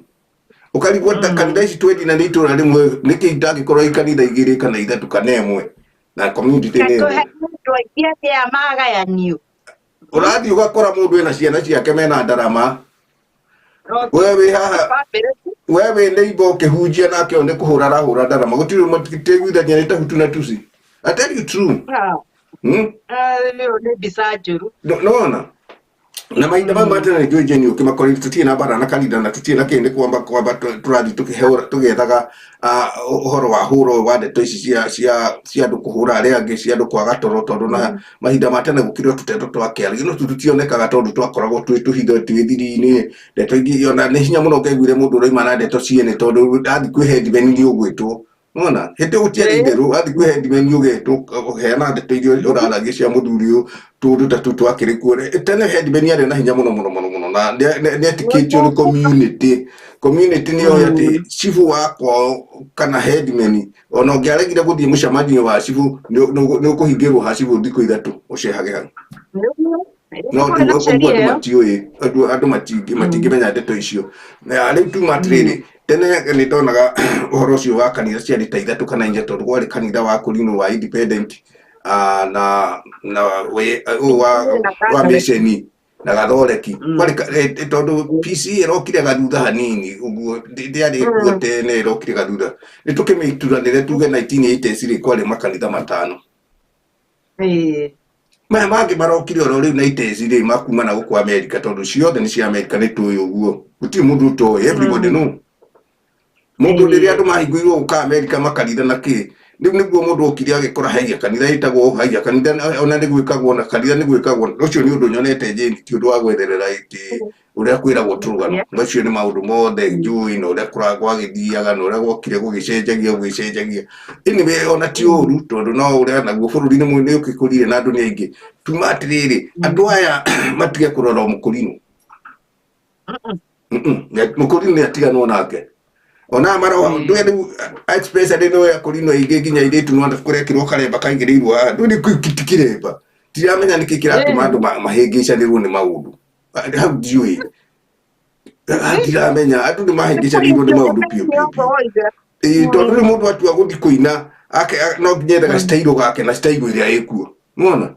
Ũkarigwo ta kanitha ici 20 na nĩ itũra rĩmwe, nĩkĩ itangĩkorwo i kanitha igĩrĩ kana ithatũ kana ĩmwe na community nĩ ĩmwe? Andũ aingĩ atĩa magayanio? Ũrathiĩ ũgakora mũndũ ena ciana ciake mena ndarama, we wĩ haha, we wĩ neighbor ũkĩhunjia nake ũyũ nĩ kũhũra arahũra ndarama, gũtirĩ matigĩiguithania, nĩ ta Hutu na Tutsi. I tell you true. Nĩ mbica njũru. Nona na mahinda mau ma tene nĩnjũĩ Jane ũkĩmakorire tũtirĩ na mbara na kanitha na tũtirĩ na kĩĩ, nĩ kwamba kwamba tũrathiĩ tũkĩhũra tũgĩethaga ũhoro wa hũra ũyũ wa ndeto ici cia andũ kũhũra arĩa angĩ, cia andũ kwaga toro, tondũ na mahinda ma tene gũkĩrĩ o tũteto twa kĩarĩ no tũtionekaga tondũ twakoragwo twĩ tũhitho twĩ thiri-inĩ. Ndeto ingĩ ona nĩ hinya mũno ũkaiguire mũndũ ũraima na ndeto ciene, tondũ athiĩ kwĩ headman nĩ ũgwĩtwo. Nona hĩndĩ ĩyo gũtiarĩ itherũ, athiĩ kwĩ headman ũgetwo ũheana ndeto iria ũraragia cia mũthuri ũyũ, tũndũ ta tũu twakĩrĩ kuo tene. Headman arĩ na hinya mũno mũno mũno mũno na nĩ etĩkĩtio nĩ community. Community nĩ yoĩ atĩ chifu wa kwao kana headman, ona ũngĩaregire gũthiĩ mũcemanio wa chifu, nĩ ũkũhingĩrwo ha chifu thikũ 3 ũcehage hau. No Kũrĩ na ũguo sheria andũ ĩyo. matiũĩ, andũ matingĩmenya ndeto icio. Na rĩu tuma atĩrĩrĩ, tene nĩ ndonaga ũhoro ũcio wa kanitha ciarĩ ta ithatũ kana inya, tondũ kwarĩ kanitha wa kũrinũ wa independent, na ũyũ wa mĩceni na gathoreki. Kwarĩ tondũ PC ĩrokire gathutha hanini ũguo, ndĩarĩ kuo tene, ĩrokire gathutha. Nĩ tũkĩmĩturanĩre tuge 1980s rĩ, kwarĩ makanitha matano. Maya mangĩ marokire oro rĩu 90s rĩ, makuma na gũkũ America, tondũ ciothe nĩ cia America, nĩ tũĩ ũguo, gũtirĩ mũndũ ũtoĩ, everybody know. Mũndũ rĩrĩa andũ mahingũirwo gũka America makanitha na kĩ, rĩu nĩguo mũndũ okire agĩkora haiya kanitha ĩtagwo haiya kanitha, ona nĩ gwĩkagwo na kanitha nĩ gwĩkagwo. Ũcio nĩ ũndũ nyonete Jane, ti ũndũ wa gwetherera ĩtĩ ũrĩa kwĩragwo tũrũgano. Macio nĩ maũndũ mothe njũĩ na ũrĩa gwagĩthiaga na ũrĩa gwokire gũgĩcenjagia gũgĩcenjagia. Anyway, ona ti ũru, tondũ no ũrĩa naguo bũrũri nĩ ũgĩkũrire na andũ nĩ aingĩ. Tuma atĩrĩrĩ, andũ aya matige kũrora o mũkũrinũ. Mũkũrinũ nĩ atiganwo nake, ona maroha ndũĩ rĩu, especially nĩ akũrinũ aingĩ, nginya airĩtu nĩ kũrekĩrwo karemba kaigĩrĩirwo haha, ndũĩ nĩ ti kĩremba, ndiramenya nĩkĩ kĩratũma andũ mahĩngĩcanĩrwo nĩ maũndũ hau, ndiũĩ. Ndiramenya andũ nĩ mahĩngĩcanĩirwo nĩ maũndũ biũ biũ biũ. Ĩĩ, tondũ rĩu mũndũ atua gũthiĩ kũina no nginya ethaga style gake na style ĩrĩa ĩkuo, nĩwona?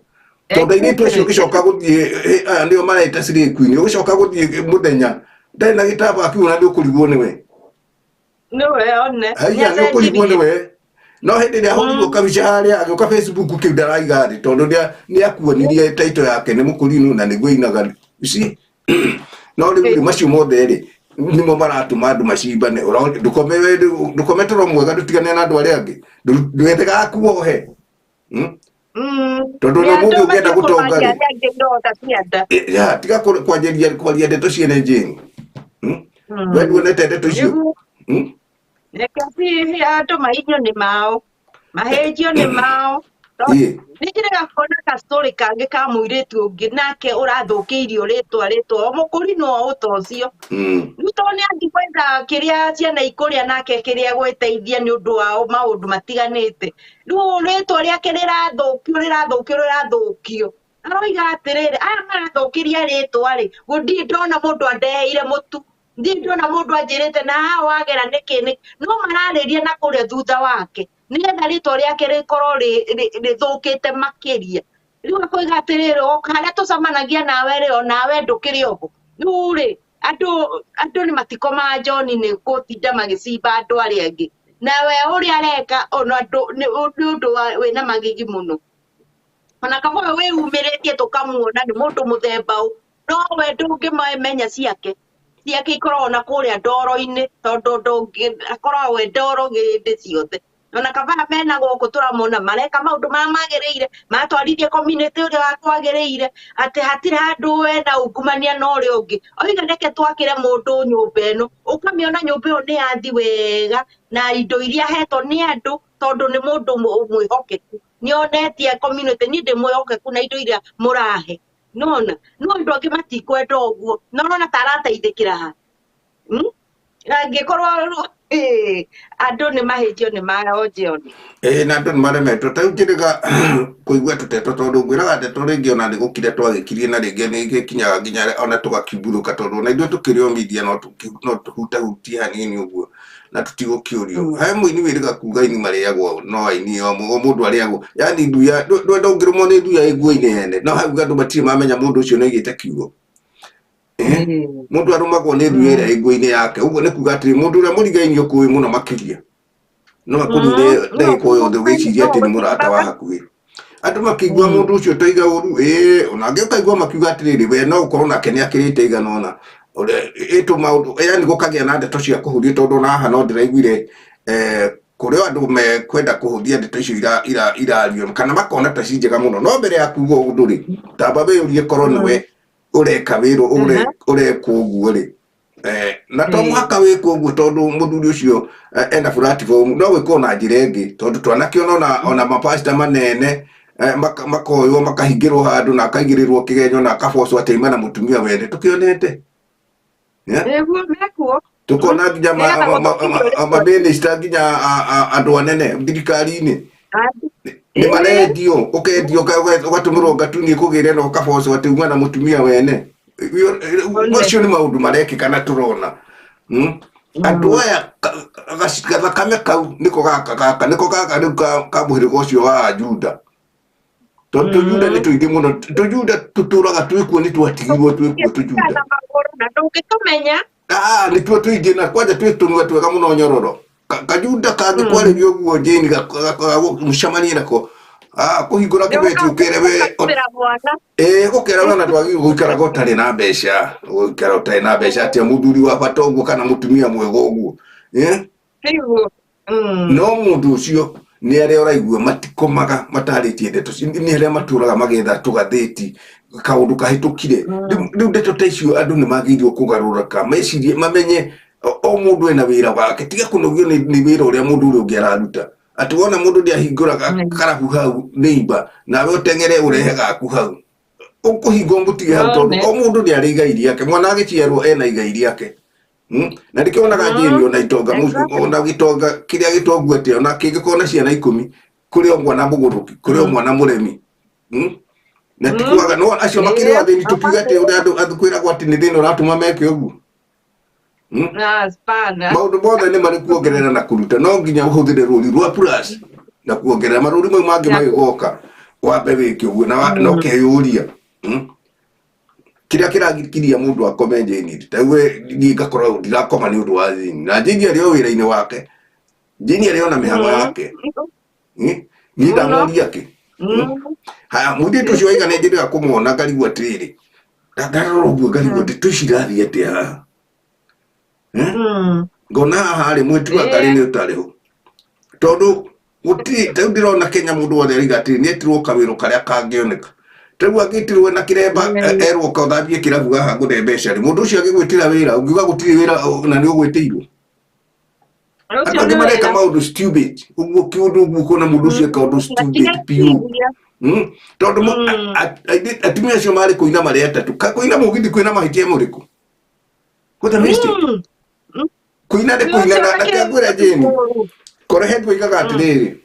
Tondũ airĩtu acio ũgĩcoka gũthiĩ, aya nĩo mareta slay queen, ũgĩcoka gũthiĩ mũthenya ndarĩ na gĩtambaya kĩu na nĩ ũkũrigwo nĩwe. Nĩwe one. Haiya, nĩ ũkũrigwo nĩwe, no hĩndĩ ĩrĩa ahũrirwo kabica harĩa agĩũka Facebook kĩu ndaraiga thĩ, tondũ nĩ akuonirie title yake nĩ mũkũrinũ na nĩguo ainaga. You see? No rĩu rĩ, macio mothe rĩ, nĩmo maratũma andũ macimbane. Ndũkome ndũkome toro mwega, ndũtigane na andũ arĩa angĩ, ndwethe gakuohe. Tondũ Nĩ ona andũ ũmũthĩ ũngĩenda matiĩ gũtonga kũmaria rĩ, arĩa angĩ ironda cia nda. Ya, tiga kwanjĩria kwaria ndeto ciene Jane. We nduonete ndeto icio? Nĩguo. Reke andũ mahinyio nĩ mao, mahĩnjio nĩ mao. Ĩĩ. Nĩ njĩrĩga kuona ka story kangĩ ka mũirĩtu ũngĩ nake ũrathũkĩirio rĩtwa rĩtwa o mũkũri no ũta ũcio. Rĩu tondũ nĩ athiĩ gwetha kĩrĩa ciana ikũrĩa nake kĩrĩa gwĩteithia nĩ ũndũ wa maũndũ matiganĩte. Rĩu rĩtwa rĩake rĩrathũkio rĩrathũkio rĩrathũkio. Aroiga atĩrĩrĩ, aya marathũkĩria rĩtwa rĩ, ndirĩ ndona mũndũ andeheire mũtu, ndirĩ ndona mũndũ anjĩrĩte na haha wagera nĩkĩ nĩ no mararĩria na kũrĩa thutha wake nĩgetha rĩtwa rĩake rĩkorwo rĩthũkĩte makĩria. Rĩu akoiga atĩrĩrĩ, o harĩa tũcemanagia nawe rĩ, o nawe ndũkĩrĩ oho. Rĩu rĩ, andũ nĩ matikomaga John nĩ gũtinda magĩcimba andũ arĩa angĩ. Nawe ũrĩa areka ona andũ nĩ ũndũ wĩna magigi mũno. Ona kaba we wĩyumĩrĩtie tũkamuona nĩ mũndũ mũthemba ũ, no we ndũngĩmenya ciake. Ciake ikoragwo na kũrĩa ndoro-inĩ tondũ ndũngĩ akoragwo e ndoro hĩndĩ ciothe. Ona kaba mena gũkũ tũramona mareka maũndũ marĩa magĩrĩire, maratwarithia community ũrĩa kwagĩrĩire, atĩ hatirĩ handũ wena ungumania na ũrĩa ũngĩ. Oiga reke twakĩre mũndũ nyũmba ĩno, ũkamĩona nyũmba ĩyo nĩ yathi wega na indo iria ahetwo nĩ andũ tondũ nĩ mũndũ mwĩhokeku. Nĩ onetie community niĩ ndĩ mwĩhokeku na indo iria mũrahe. Nona, no andũ angĩ matikwenda ũguo. Na ũrona ta arateithĩkĩra ha? Angĩkorwo andũ nĩ mahĩtio nĩ mao John. Ĩĩ, na andũ nĩ maremetwo. Ta rĩu njĩrĩga kũigua tũteto tondũ ngwĩraga ndeto rĩngĩ ona nĩ gũkira twagĩkirie na rĩngĩ nĩ gĩkinyaga nginya ona tũgakimbũrũka tondũ ona ithuĩ tũkĩrĩ o media no tũhutahutie hanini ũguo na tũtigũkĩũrio. He mũini wĩrĩga kuga aini marĩagwo no aini o mũndũ arĩagwo. Yaani nduya ndwenda ũngĩrũmwo nĩ nduya ĩ nguo-inĩ yene. No hau andũ matirĩ mamenya mũndũ ũcio nĩ aigĩte kiugo. Mũndũ arũmagwo nĩ nduya ĩrĩa ĩ nguo-inĩ yake. Ũguo nĩ kuga atĩrĩ, mũndũ ũrĩa mũrigainie ũkũĩ mũno makĩria no akũnine ndagĩka o yothe ũgĩciria atĩ nĩ mũrata wa hakuhĩ. Andũ makĩigua mũndũ ũcio toiga ũru, ĩĩ, ona angĩ ũkaigua makiuga atĩrĩrĩ, we no ũkorwo nake nĩ akĩrĩte igana ũna. Ĩtũ maũndũ, yaani gũkagĩa na ndeto cia kũhũthio tondũ ona haha no ndĩraiguire kũrĩ o andũ mekwenda kũhũthia ndeto icio irario kana makona ta ci njega mũno. No mbere ya kuga ũndũ rĩ, tamba wĩyũrie korwo nĩwe ũreka wĩra ũrekwo ũguo rĩ. Na to mũhaka wĩkwo ũguo tondũ mũthuri ũcio ena platform, no wĩkwo na njĩra ĩngĩ tondũ twanakĩona ona mapasta manene makoywo makahingĩrwo handũ na akaigĩrĩrwo kĩgenyo na akabocwo atĩ aima na mũtumia wene tũkĩonete. Nĩguo mekuo. Tũkona nginya mamĩnĩsta nginya andũ anene thirikari-inĩ nĩ marendio, ũkendio ũgatũmĩrwo ngatuni ĩkũgĩre na ũkabocwo atĩ uma na mũtumia wene. Macio nĩ maũndũ marekĩka na tũrona. Andũ aya gathakame kau nĩko gaka gaka nĩko gaka rĩu ka mũhĩrĩga ũcio wa Juda. Tondũ tũjuda nĩ tũingĩ mũno, tũjuda tũtũraga twĩkuo nĩ twatigirwo twĩkuo tũjuda. Na ndũngĩtũmenya. Nĩtuo tũingĩ na kwanja twĩ tũnua twega mũno nyororo. Kajuda kangĩkwarĩria ũguo Jane mũcemanie nako. Kũhingũra kĩbeti ũkere we. Ũkera we ona ndwagĩrĩirwo gũikaraga ũtarĩ na mbeca. Gũikara ũtarĩ na mbeca atĩa mũthuri wa bata ũguo kana mũtumia mwega ũguo. No mũndũ ũcio nĩ arĩa ũraigua matikomaga matarĩtie ndeto nĩ arĩa matũraga magetha tũgathĩti kaũndũ kahĩtũkire. Rĩu ndeto ta icio andũ nĩ magĩrĩirwo kũgarũrũka mecirie mamenye o mũndũ ena wĩra wake, tiga kũnogio nĩ wĩra ũrĩa mũndũ ũrĩa ũngĩ araruta. Atĩ wona mũndũ nĩahingũra karabu hau neighbor, nawe ũteng'ere ũrehe gaku hau. Ũkũhingwo mũtige hau tondũ o mũndũ nĩ arĩ igai rĩake, mwana agĩciarwo ena igai rĩake. Na nĩkĩo wonaga Jane ona itonga ona gĩtonga kĩrĩa gĩtongu atĩa ona kĩngĩkorwo na ciana 10 kũrĩ o mwana mũgũrũki, kũrĩ o mwana mũremi. Na ti kwaga, no acio makĩrĩ o athĩni tũkiuge atĩ ũrĩa andũ kwĩragwo atĩ nĩ thĩna ũratũma meke ũguo. Maũndũ mothe nĩ marĩ kuongerera na kũruta, no nginya ũhũthĩre rũri rwa plus na kuongerera marũri mau mangĩ magĩgoka wambe wĩke ũguo na ũkeyũria. Kĩrĩa kĩragiria mũndũ akome Jane ta we niĩ ngakorwo ndirakoma nĩ ũndũ wa Jane na Jane arĩ o wĩra-inĩ wake, Jane arĩ o na mĩhang'o yake. Niĩ ndamũria kĩ? Haya, mũirĩtu ũcio waiga nĩ njĩrĩga kũmuona ngarigwo atĩrĩrĩ, ndarora ũguo ngarigwo ndeto ici irathiĩ atĩa haha? Ngona haha rĩ, mwĩtu wa Ngarĩ nĩ ũtarĩ ho tondũ Gũtirĩ ta rĩu ndĩrona Kenya mũndũ wothe aroiga atĩrĩ nĩetirwo kawĩra karĩa kangĩoneka. Ta rĩu angĩtirwo na kĩremba erwo ka ũthambie kĩrabu haha ngũne mbeca rĩ, mũndũ ũcio agĩgwĩtĩra wĩra ũngiuga gũtirĩ wĩra na nĩ ũgwĩtĩirwo. Andũ Ũcio angĩ nĩ mareka wĩra. maũndũ stupid ũguo kĩũndũ ũguo ũkona mũndũ ũcio eka ũndũ stupid Matiga biũ. kũigua. Tondũ atumia acio marĩ kũina marĩ atatũ. Kũina mũgithi kwĩna mahĩtia mũrĩkũ? What a mistake. Kũina nĩ kũina na na kĩangwĩra Jane. Korehe tuigaga atĩrĩrĩ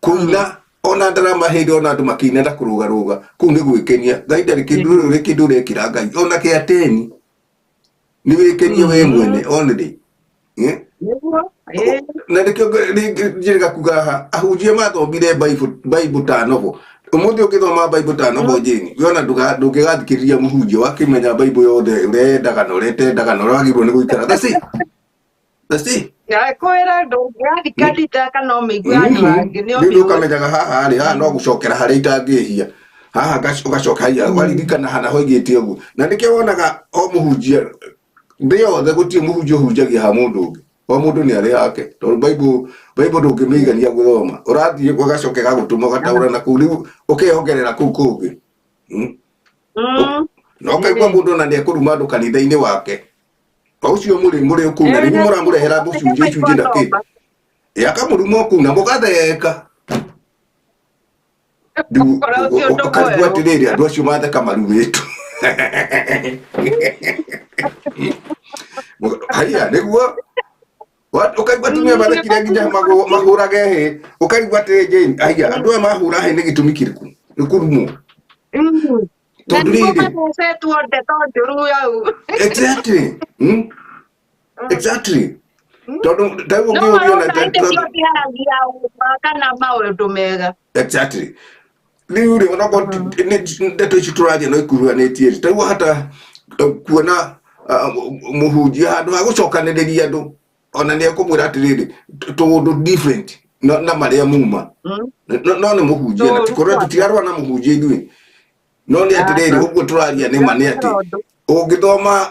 kũina ona ndarama hĩndĩ ona andũ makĩina na kũrũgarũga kũu nĩ gwĩkenia Ngai ndarĩ kĩndũ rĩrĩ kĩndũ ũrekĩra Ngai ona kĩa teni nĩ wĩkenie we mwene only. Eh? Nĩguo. Ĩĩ. Na nĩkĩo njĩrĩga kuga haha ahunjia mathomire Bible ta novel. Ũmũthĩ ũngĩthoma Bible ta novel Jane, we ona ndũngĩgathikĩrĩria mũhunjia wakĩmenya Bible yothe ũrĩa yendaga na ũrĩa ĩtendaga na ũrĩa wagĩrĩirwo nĩ gũikara. That's it. That's it. Kwĩra ndũngĩrathiĩ kanitha kana ũmĩigue andũ angĩ nĩ Nĩ ũndũ ũmĩũĩ. ũkamenyaga haha rĩ, haha no gũcokera harĩa itangĩhia. Haha ũgacoka haiya, ũgaririkana hana hoigĩte ũguo. Na nĩkĩo wonaga o mũhunjia thĩ yothe gũtirĩ mũhunjia ũhunjagia ha mũndũ ũngĩ. O mũndũ nĩ arĩ hake. Tondũ Bible ndũngĩmĩigania gũthoma. Ũrathiĩ ũgacoka ĩgagũtũma ũgataũra na kũu rĩu ũkeyongerera kũu kũngĩ. Na ũkaigua mũndũ ona nĩ ekũruma andũ kanitha-inĩ wake. O ũcio mũrĩ kũu na rĩu mũramũrehera mũcunjĩ icunjĩ na kĩ. Ĩ akamũruma o kũu na mũgatheka. Rĩu Ũkora ũcio ũndũ ũkarigwo mwerũ. atĩrĩrĩ andũ acio matheka marumĩtwo. Haiya nĩguo ũkaigua atumia mathekire nginya mahũrage hĩ ũkaigua atĩrĩ Jane haiya andũ aya mahũra hĩ nĩ gĩtũmi kĩrĩkũ nĩ kũrumwo. Na Tondũ nĩguo rĩrĩ mathecetwo ndeto njũru hau. Exactly. Exactly. Tondũ ta rĩu No ũngĩũrio na marona hĩndĩ ciothe aragia ũma kana maũndũ mega. Exactly. Rĩu rĩ onokorwo nĩ ndeto ici tũraria no ikuruhanĩtie rĩ, ta rĩu wahota kuona mũhunjia handũ ha gũcokanĩrĩria andũ ona nĩ ekũmwĩra atĩrĩrĩ tũũndũ different na marĩa muma. No nĩ mũhunjia na Tũũru tikorwo kwanja. tũtirarũa na mũhunjia ithuĩ. No nĩ atĩrĩrĩ Aca. ũguo tũraria nĩ ma nĩ atĩ ũngĩthoma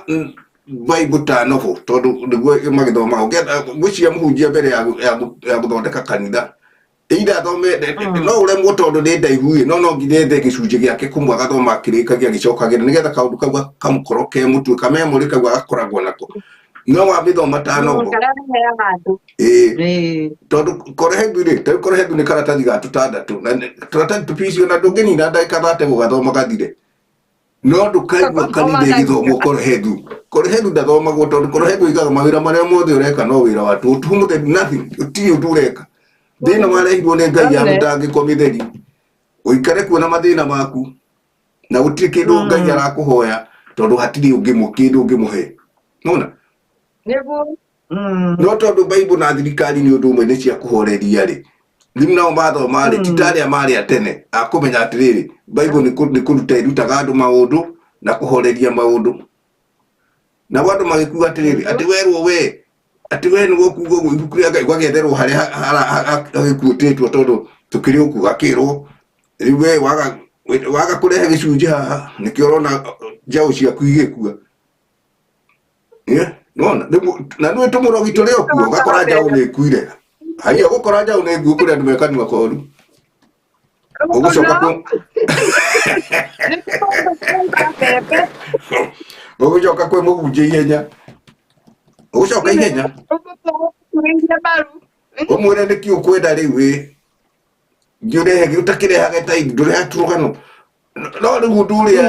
Bible ta novel tondũ nĩguo magĩthomaga ũngĩenda gwĩciria mũhunjia mbere ya gũthondeka kanitha either athome no ũremwo tondũ nĩ ndaihu ĩ no no nginya ethe gĩcunjĩ gĩake kũmwe agathoma akĩrĩkagia agĩcokagĩra nĩgetha kaũndũ kau kamũkorwo ke mũtwe kamemorĩ kau agakoragwo nako no wamĩthoma ta novel. Karĩa reheaga andũ. Ĩĩ tondũ korehethu rĩ ta rĩu korehethu nĩ karatathi ga tũtandatũ na tũratathi tũpici ona ndũngĩnina ndagĩka thate gũgathoma gathire. No ndũkaigua kanitha ĩgĩthomwo korehethu. Korehethu ndathomagwo tondũ korehethu ĩigaga mawĩra marĩa mothe ũreka no wĩra wa tũhũ. Tũhũ mũtheri nothing gũtirĩ ũndũ ũreka. Thĩna warehirwo nĩ Ngai ya mĩtangĩko mĩtheri. Ũikare kuo na mathĩna maku na gũtirĩ kĩndũ Ngai arakũhoya tondũ hatirĩ kĩndũ ũngĩmũhe. Nĩwona? Nĩguo. No tondũ Bible na thirikari nĩ ũndũ ũmwe nĩ cia kũhoreria rĩ, rĩu nao mathoma rĩ, ti ta arĩa marĩ a tene a kũmenya atĩrĩrĩ, Bible nĩ kũruta ĩrutaga andũ maũndũ na kũhoreria maũndũ. Nao andũ magĩkuga atĩrĩrĩ, atĩ werwo we, atĩ we nĩwe ũkuga ũguo ibuku rĩa Ngai ũgagetherwo harĩa hagĩkuĩtĩtwo tondũ tũkĩrĩ o kuo gakĩrwo, rĩu we waga kũrehe gĩcunjĩ haha nĩkĩo ũrona njaũ ciaku igĩkua. Nona na nĩ tũmũrogi tũrĩ o kuo ũgakora njaũ nĩ ĩkuire. Haiya ũgũkora njaũ nĩ nguũ kũrĩ andũ me kanua koru. Ũgũcoka kũ ũgũcoka kwĩ mũhunjia ihenya. Ũgũcoka ihenya. Ũmwĩre nĩkĩ ũkwenda rĩu ĩ. Ngĩũrehe ũtakĩrehage ta ndũreha tũrũgano. No rĩu ũndũ ũrĩa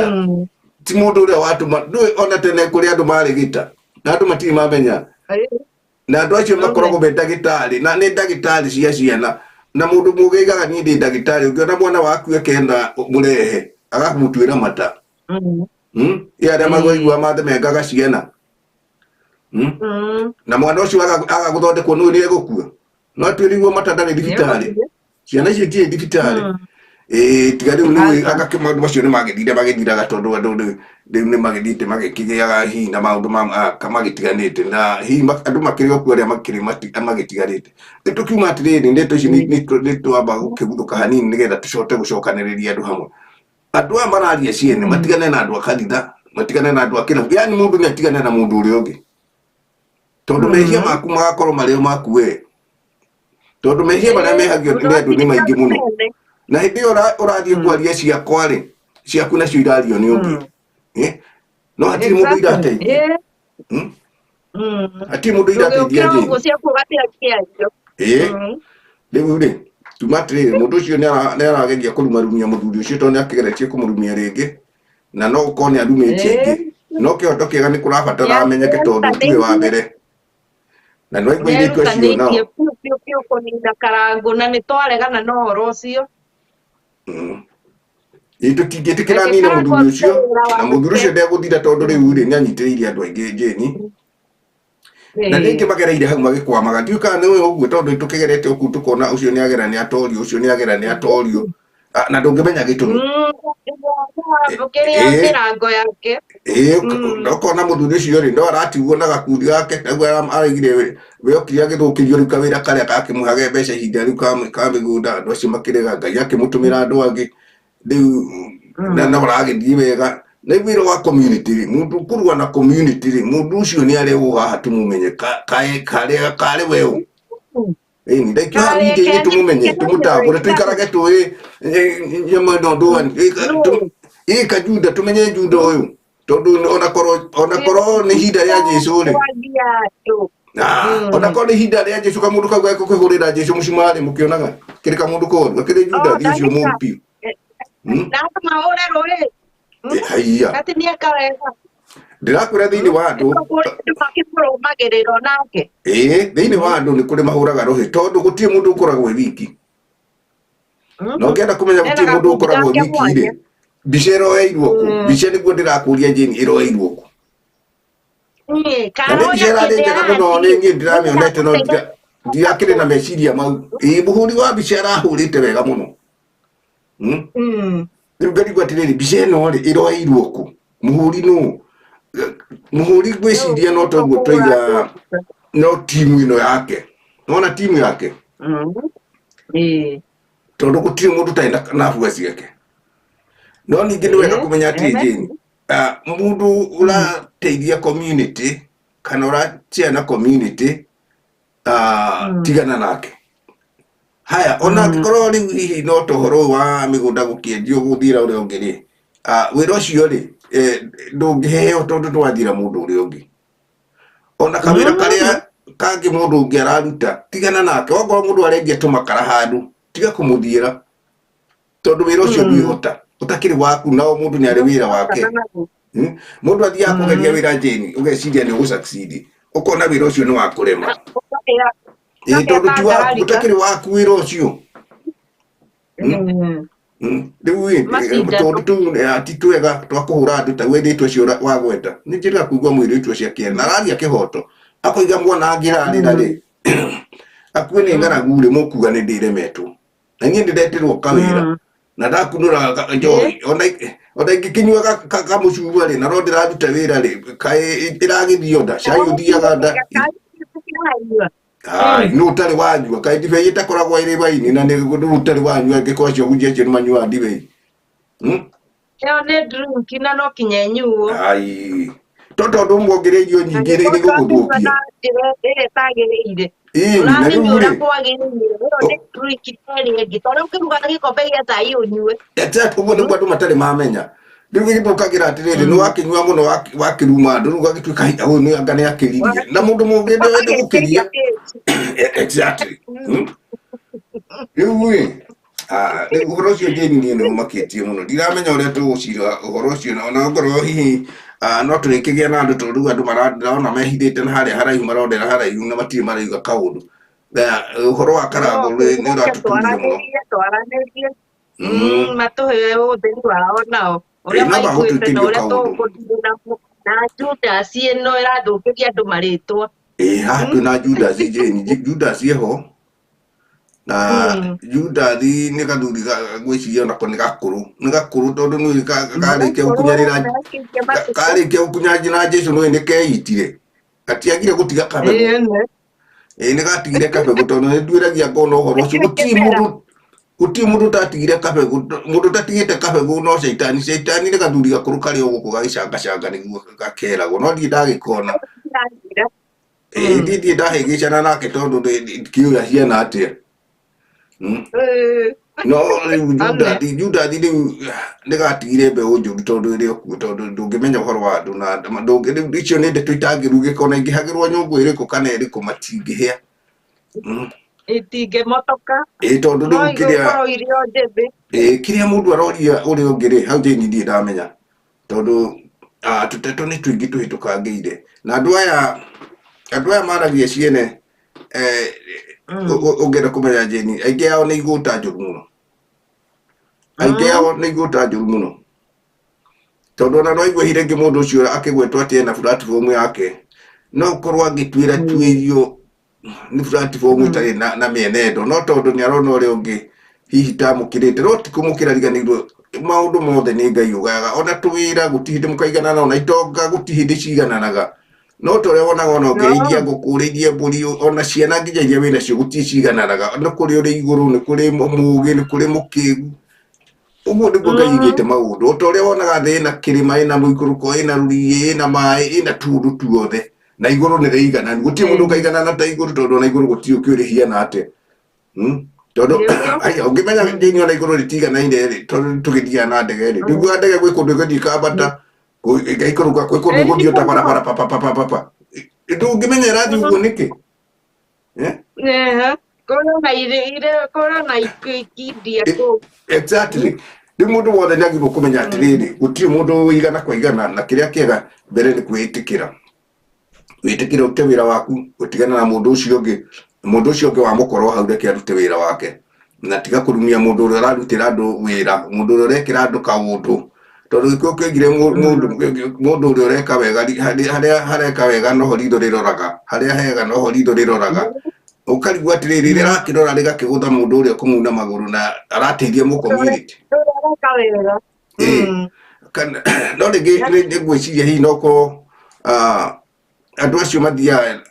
ti mũndũ ũrĩa watũma ndũĩ ona tene kũrĩ andũ marĩ gĩta na andũ matirĩ mamenya na andũ acio makoragwo me ndagĩtarĩ na nĩ ndagĩtarĩ cia ciana na mũndũ mũgĩ aigaga niĩ ndĩ ndagĩtarĩ ũngĩona mwana waku ekena mũrehe agamũtuĩra mata. Ĩ arĩa maiguaga mathemengaga ciana. Na mwana ũcio aga gũthondekwo nĩ nĩ egũkua. No atuĩrĩirwo mata ndarĩ thibitarĩ. Ciana icio itirĩ thibitarĩ. Ĩĩ tiga rĩu nĩ anga maũndũ macio nĩ magĩthire magĩthiraga tondũ andũ rĩu nĩ magĩthiĩte magĩkĩgĩaga hihi na maũndũ magĩtiganĩte na hihi andũ makĩrĩ o kuo arĩa makĩrĩ magĩtiganĩte. Rĩu tũkiuma atĩrĩrĩ ndeto ici nĩ twamba gũkĩguthũka hanini nĩgetha tũcoke gũcokanĩrĩria andũ hamwe. Andũ aya mararia ciene matigane na andũ a kanitha, matigane na andũ a kĩrabu. Yaani mũndũ nĩ atigane na mũndũ ũrĩa ũngĩ. Tondũ mehia maku magakorwo marĩ o maku we. Tondũ mehia marĩa Ĩĩ, mehagio mũndũ nĩ andũ nĩ watigĩte maingĩ mũno. mene. Na hĩndĩ ĩyo ũrathiĩ kwaria ciakwa rĩ, ciaku nacio irario nĩ ũngĩ. Eh? No hatirĩ mũndũ Exactly. irateithia. Ĩĩ. Hmm? Mm. Hatirĩ mũndũ irateithia Ndũgĩũkĩra ũguo Jane. ciaku ũgatiga kĩario. Ĩĩ. Mm. Rĩu rĩ, tuma atĩrĩrĩ, mũndũ ũcio nĩ arageria kũrumarumia mũthuri ũcio tondũ nĩ akĩgeretie kũmũrumia rĩngĩ, na no gũkorwo nĩ arumĩtie Ĩĩ. aingĩ. No kĩhoto kĩega nĩ kũrabatara amenyeke tondũ tiwe wa Nĩerutanĩirie. mbere. Na nĩ waigua airĩtu acio nao. Nĩerutanĩirie biũ biũ biũ kũnina Karangũ na nĩtwaregana na ũhoro ũcio. Ĩĩ tũtingĩtĩkĩra Reke anine Karangũ mũthuri arute ũcio, wĩra na mũthuri ũcio wake. ndegũthira tondũ rĩu rĩ, nĩ anyitĩrĩire andũ aingĩ Jane. Na nĩ aingĩ magereire hau magĩkwamaga. Ndiũĩ kana nĩ ũĩ ũguo tondũ tũkĩgerete ũkuu tũkona ũcio nĩ agera nĩ atorio, ũcio nĩ agera nĩ atorio. Ah, na ndũngĩmenya gĩtũmi. Kĩrĩa Ĩĩ. mĩrango yake. Ĩĩ, ũkona mũthuri ũcio rĩ, no aratigwo na gakundi gake, naguo araigire we okire agĩthũkĩrio rĩu kawĩra karĩa gakĩmũhage mbeca ihinda rĩu ka mĩgũnda, andũ acio makĩrega, Ngai akĩmũtũmĩra andũ angĩ, rĩu na no aragĩthiĩ wega. Na rĩu wĩra wa community rĩ, mũndũ ũkũrũa na community rĩ, mũndũ ũcio nĩ arehwo haha tũmũmenye karĩ karĩ we ũ. Ĩni, ndaikio haha Karĩ meeting-inĩ kenya tũmũmenye, kenya tũmũtambũre, tũikarage tũĩ nyamũ ĩno ndũa, nũ ĩka Juda, tũmenye Juda ũyũ. Tondũ onakorwo nĩ ihinda rĩa Jesũ rĩ, kwangia andũ. Ah, onakorwo nĩ ihinda rĩa Jesũ kamũndũ kau gegũkĩhũrĩra Jesũ mũcumarĩ mũkĩonaga kĩrĩ kamũndũ koru gakĩrĩ Juda Oh, thiĩ ũcio ndagĩka. mũru biũ. Hmm? Na andũ mahũre rũĩ. Eh, haiya Gati nĩ eka wega. Ndĩrakwĩra thĩinĩ wa andũ Kũrĩ andũ makĩmũrũmagĩrĩra onake. Ĩĩ, thĩinĩ wa andũ nĩ kũrĩ mahũraga rũhĩ tondũ gũtirĩ mũndũ ũkoragwo e wiki. Na ũngĩenda kũmenya Ena gũtirĩ mũndũ gakundi ũkoragwo gake wiki rĩ, mwanya. mbica ĩroeirwo kũ? Mbica nĩguo ndĩrakũria Jane, ĩroeirwo kũ? Ĩĩ, Na nĩ mbica karoya ĩrarĩ kĩndĩ njega mũno nĩ arathiĩ. niĩ ndĩramĩonete no ndirakĩrĩ na meciria mau. Ĩĩ, mũhũri wa mbica arahũrĩte wega mũno. Hmm? Rĩu ngarigwo atĩrĩrĩ, mbica ĩno rĩ, ĩroeirwo kũ? Mũhũri nũ? Mũhũri ngwĩciria no toguo twaiga no timu ĩno yake. Nona timu yake? Ĩĩ. Tondũ gũtirĩ mũndũ ũtarĩ na bua ciake. No ningĩ nĩ wega Ĩĩ, kũmenya atĩrĩ ene. Jane, ah, mũndũ ũrateithia community kana ũrachia na community, ah, tigana nake. Haya, ona angĩkorwo rĩu hihi no ta ũhoro ũyũ wa mĩgũnda gũkĩendio gũthiĩra ũrĩa ũngĩ rĩ, ah, wĩra ũcio rĩ, eh, ndũngĩheo tondũ ndwathiĩra mũndũ ũrĩa ũngĩ. Ona kawĩra karĩa kangĩ mũndũ ũngĩ araruta, tigana nake. Okorwo mũndũ arendia tũmakara handũ, tiga kũmũthiĩra tondũ wĩra ũcio ndwĩhota ũtakĩrĩ waku, nao mũndũ nĩ arĩ wĩra wake. Mũndũ athiaga kũgeria wĩra Jane, ũgeciria nĩ ũgũ succeed, ũkona wĩra ũcio nĩ wa kũrema. Ĩĩ, tondũ ti waku, ũtakĩrĩ waku wĩra ũcio. Rĩu ĩ, Macindano. tondũ tũu ti twega twa kũhũra andũ ta airĩtu acio wagweta. Nĩ njĩrĩga kũigua mũirĩtu ũcio akĩaria na araria kĩhoto. Akoiga mwana angĩrarĩra rĩ, akue nĩ ng'aragu rĩ, mũkuga nĩ ndĩremetwo. Na niĩ ndĩretirwo kawĩra. Na ndakunũra njohi, ona ingĩkĩnyua kamũcungwa rĩ, na no ndĩraruta wĩra rĩ, kaĩ ĩragĩthio nda, cai ũthiaga nda. Ai, nũ ũtarĩ wanyua, kaĩ ndibei ĩtakoragwo ĩrĩ waini na nĩ nũ ũtarĩ wanyua angĩkorwo acio hunjia acio nĩ manyuaga ndibei. Ĩyo nĩ drink na no kinya ĩnyuo. Ai, to tondũ muongereire irio nyingĩ rĩ, nĩ Angĩkorwo ndũrakĩnyua gũgũthũkia. na njĩra ĩrĩa ĩtagĩrĩire. Ĩni, na rĩu Ũrakĩnyua rĩ, ũrĩa kwagĩrĩire. Ĩyo nĩ drink ta ĩrĩa ĩngĩ. Ta rĩu ũkĩruga gĩkombe gĩa cai ũnyue. Exact, ũguo nĩguo andũ matarĩ mamenya. Rĩu gĩgĩthũkagĩra atĩrĩrĩ, nĩ wakĩnyua mũno wakĩruma andũ, rĩu ũgagĩtuĩka hinya ũyũ nĩ anga nĩ akĩririe. Na mũndũ mũngĩ ndoĩ gũkĩria. Exactly. Rĩu rĩ, ah, rĩu ũhoro ũcio Jane niĩ nĩ ũmakĩtie mũno. Ndiramenya ũrĩa tũgũcira ũhoro ũcio, ona ongorwo hihi ah, no tũrĩkĩgĩa na andũ tondũ rĩu andũ ndĩrona mehithĩte na harĩa haraihu, marondera haraihu na matirĩ marauga kaũndũ. Na ũhoro wa Karangũ nĩ ũratũturire mũno. Twaranĩrie, twaranĩrie. Matũhe ũtheri wao nao. Ũrĩa Ĩĩ, no maiguĩte na magũtuĩkĩrio ũrĩa kaũndũ. tũkũndirwo namo. Na Judas ĩno ĩrathũkĩria andũ marĩtwa. Ĩĩ, haha twĩna Judas Jane, Judas eho. Na Judas nĩ gathuri ngwĩciria onako nĩ gakũrũ. Nĩ gakũrũ tondũ nĩ karĩkia gũkunyarĩra karĩkia gũkunya na Jesu nĩ nĩ keitire. Gatiagire gũtiga kabegũ. Ĩĩ, nĩ gatigire kabegũ tondũ nĩ nduĩragia ngona ũhoro ũcio. Gũtirĩ mũndũ gũtirĩ mũndũ ũtatigire kabegũ, mũndũ ũtatigĩte kabegũ no caitani. Caitani nĩ gathuri gakũrũ karĩ o gũkũ gagĩcangacanga nĩguo gakeragwo, no ndirĩ ndagĩkona. Ĩĩ, niĩ ndirĩ ndahĩngĩcana nake tondũ ndikĩũĩ ahiana atĩa. No rĩu Judathi Judathi rĩu nĩgatigire mbeũ njũru tondũ ĩrĩ okuo tondũ ndũngĩmenya ũhoro wa andũ na ndũngĩ rĩu icio nĩ ndeto itangĩrugĩka ona ingĩhagĩrwo nyũngũ ĩrĩkũ kana ĩrĩkũ matingĩhĩa. Itingĩmotoka. Ĩĩ tondũ No rĩu kĩrĩa igũkorwo irio njĩthĩ. Ĩĩ kĩrĩa mũndũ aroria ũrĩa ũngĩ rĩ hau thĩinĩ ndirĩ ndamenya tondũ tũteto nĩ tũingĩ tũhĩtũkangĩire na andũ aya maragia ciene ũngĩenda kũmenya Jane aingĩ ao nĩ igũta njũru mũno, aingĩ ao nĩ igũta njũru mũno tondũ ona no aigue hire rĩngĩ mũndũ ũcio akĩgwetwo atĩ ena platform yake no ũkorwo angĩtuĩra tuĩrio nĩ platform ĩtarĩ na mĩenendo no tondũ nĩ arona ũrĩa ũngĩ hihi tamũkĩrĩte no ti kũmũkĩra riganĩirwo maũndũ mothe nĩ Ngai ũgayaga ona tũwĩra gũtirĩ hĩndĩ mũkaiganana ona itonga gũtirĩ hĩndĩ cigananaga no ta ũrĩa wonaga ona ũngĩrĩithia ngũkũ ũrĩithie mbũri ona ciana nginya iria wĩnacio gũtirĩ cigananaga nĩ kũrĩ ũrĩ igũrũ nĩ kũrĩ mũgĩ nĩ kũrĩ mũkĩgu ũguo nĩguo Ngai aigĩte maũndũ o ta ũrĩa wonaga thĩ ĩna kĩrĩma ĩna mũikũrũko ĩna rũriĩ ĩna maĩ ĩna tũũndũ tuothe na igũrũ nĩ rĩigananu gũtirĩ mũndũ ũkaiganana ta igũrũ tondũ ona igũrũ gũtirĩ ũkĩũĩ rĩhiana atĩa. Tondũ aya ũngĩmenya thĩinĩ ona igũrũ rĩtiganaine rĩ tondũ tũgĩthiaga na ndege rĩ ndũiguaga ndege gwĩ kũndũ ĩgũthiĩ ĩkambata ĩgaikũrũka gwĩ kũndũ ĩgũthiĩ ta barabara papapapapa ndũngĩmenya ĩrathiĩ ũguo nĩkĩ? Eh? Ehe. Kũrĩ na irĩ kũrĩ na ikindia kũu. Exactly. Rĩu mũndũ wothe nĩ agĩrĩirwo kũmenya atĩrĩrĩ gũtirĩ mũndũ ũigana kwa igana na kĩrĩa kĩega mbere nĩ kwĩĩtĩkĩra wĩtĩkĩre ũrute wĩra waku ũtigane na mũndũ ũcio ũngĩ mũndũ ũcio ũngĩ wamũkorwo hau reke arute wĩra wake na tiga kũrumia mũndũ ũrĩa ũrarutĩra andũ wĩra mũndũ ũrĩa ũrekĩra andũ kaũndũ tondũ gĩkũyũ kĩoigire mũndũ ũrĩa ũreka wega harĩa hareka wega noho ritho rĩroraga harĩa hega noho ritho rĩroraga ũkarigwo atĩrĩrĩ rĩrĩa arakĩrora rĩgakĩgũtha mũndũ ũrĩa ũkũmuna magũrũ na arateithia mũ community. Ũrĩa areka wega. Ĩĩ. Kana no rĩngĩ nĩ ngwĩciria hihi no korwo andũ acio mathiaga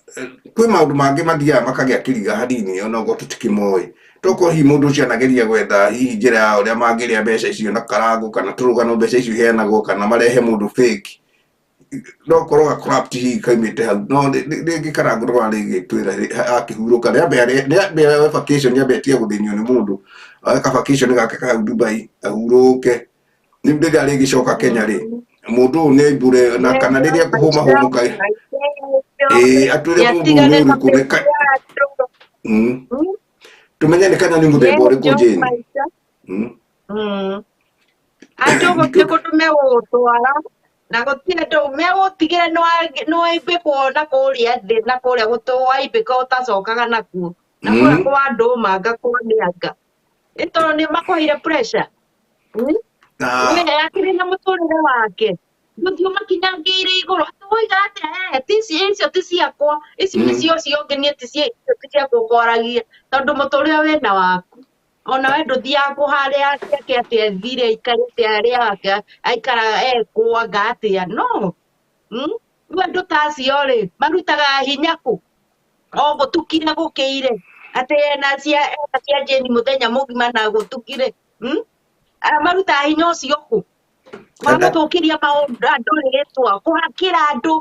kwĩ maũndũ mangĩ mathiaga makagĩa kĩriga hanini ona okorwo tũtikĩmoĩ tokorwo hihi mũndũ ũcio anageria gwetha hihi njĩra ya ũrĩa mangĩrĩa mbeca icio na karangũ kana tũrũgano mbeca icio iheanagwo kana marehe mũndũ fake no korwo ga corrupt hihi kaumĩte hau no rĩngĩ karangũ no arĩgĩtwĩra akĩhurũka nĩambe oe vacation nĩambe atige gũthĩnio nĩ mũndũ oe ka vacation gake ka hau Dubai ahurũke rĩu rĩrĩa arĩgĩcoka Kenya rĩ mũndũ ũyũ nĩ aimbũre na kana rĩrĩa ekũhũmahũmũka ĩĩ atwĩre mũndũ ũyũ nĩ ũrĩkũ nĩ ka tũmenye nĩ kanyoni mũthemba ũrĩkũ Jane. Andũ gũtirĩ kũndũ megũgũtwara na gũtirĩ andũ megũtigĩra nĩwaimbĩkwo na kũrĩa thĩ na kũrĩa waimbĩka ũtacokaga nakuo na kũrĩa kwa ndũmanga kwa mĩanga nĩ tondũ nĩ makũheire pressure. We akĩrĩ na mũtũrĩre wake ndũthiĩ ũmakinyangĩire igũrũ atĩ woiga atĩa he ti icio ti ciakwa icio nĩ cio cio ũngĩ niĩ ti icio ti ciakwa ũkwaragia tondũ mũtũrĩre wĩna waku ona we ndũthiaga kũharĩa ciake atĩ athire aikarĩte harĩa ake aikaraga ekwanga atĩa no. Rĩu andũ ta acio rĩ marutaga hinya kũ o gũtukire gũkĩire atĩ ena cia Jane mũthenya mũgima na gũtukire. Marutaga hinya ũcio kũ wa gũthũkĩria maũndũ andũ rĩtwa kũhakĩra andũ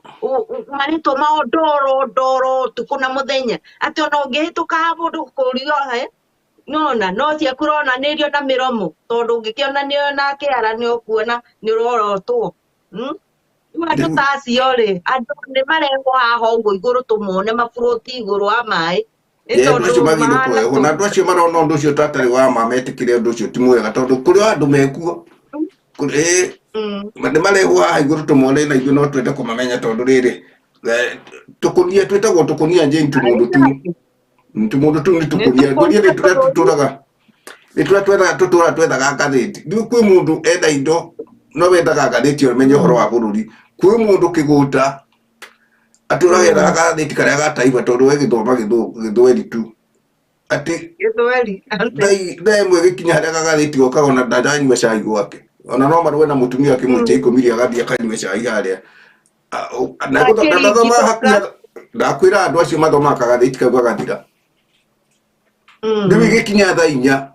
marĩtwa mao ndoro ndoro ũtukũ na mũthenya atĩ ona ũngĩhĩtũka mũndũ kũrio he nona no ciaku ũronanĩrio na mĩromo tondũ ũngĩkĩonanio na kĩara nĩ ũkuona nĩ ũrorotwo. Rĩu andũ ta acio rĩ andũ nĩ marehwo haha ũguo igũrũ tũmone maburũti igũrũ wa maĩ nĩ Ĩĩ, andũ tondũ acio magĩrĩirwo mahana kũrehwo na andũ acio marona ũndũ ũcio tatarĩ wa ma metĩkĩre ũndũ ũcio ti mwega tondũ kũrĩ o andũ mekuo. Ĩĩ nĩ marehwo haha igũrũ tũmone na ithuĩ no twende kũmamenya tondũ rĩrĩ tũkũnia twĩtagwo tũkũnia Jane tũmũndũ tu tũmũndũ tu nĩ tũkũnia ngũria nĩ tũrĩa tũtũraga nĩ tũrĩa twethaga tũtũraga twethaga ngathĩti rĩu kwĩ mũndũ enda indo no wendaga ngathĩti amenye ũhoro wa bũrũri kwĩ mũndũ kĩgũta atũraga ethaga ngathĩti karĩa ga Taifa tondũ we gĩthoma gĩthweri tu atĩ gĩthweri thaa ĩmwe ĩgĩkinya harĩa gagathĩti gokaga ona ndaranyua cai gwake ona no marũe na mũtumia akĩmwĩtia ikũmi rĩ agathiĩ akanyua cai harĩa na ndathomaga hakuhĩ ndakwĩra andũ acio mathomaga kagathĩti kau gagathira rĩu igĩkinya thaa 4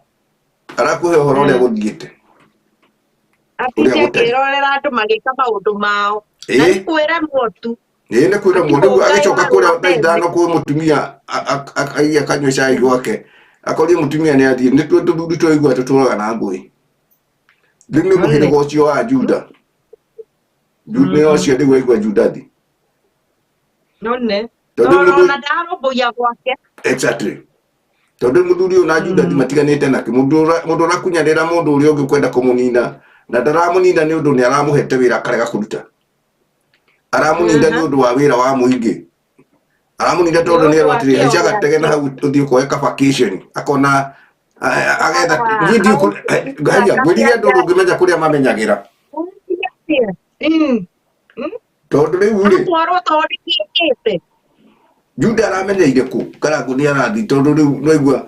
arakũhe ũhoro ũrĩa gũthiĩte atinde akĩrorera andũ magĩka maũndũ mao na nĩ kwĩremwo tu Ĩĩ nĩ kwĩremwo rĩu agĩcoka kũrĩa thaa 5 kwĩ mũtumia aiye akanyua cai gwake Akorie mũtumia nĩ athiĩ nĩ tuo tũthuri twaigua tũtũraga na ngũĩ. Rĩu nĩ One. mũhĩrĩga ũcio wa Juda. Nĩ ũcio rĩu waigua Judathi. None. Tondũ Tondũ mũndũ ona ndarũmbũiya gwake. Exactly. Tondũ mũthuri ũyũ na Judathi matiganĩte nake. Mũndũ ũrakunyanĩra mũndũ ũrĩa ũngĩ kwenda kũmũnina na ndaramũnina nĩ ũndũ nĩ aramũhete wĩra akarega kũruta. Aramũnina nĩ ũndũ wa wĩra wa mũingĩ. Aramũnina tondũ nĩ erwo atĩrĩ haica gatege na hau ũthiĩ ũkoe ka vacation. Akona agetha niĩ ndiũ haiya ngwĩrire andũ ndũngĩmenya kũrĩa mamenyagĩra. Tondũ rĩu rĩ Atwarwo tondũ nĩkĩkĩte. Juda aramenyeire kũ Karangũ nĩ arathiĩ tondũ rĩu naigua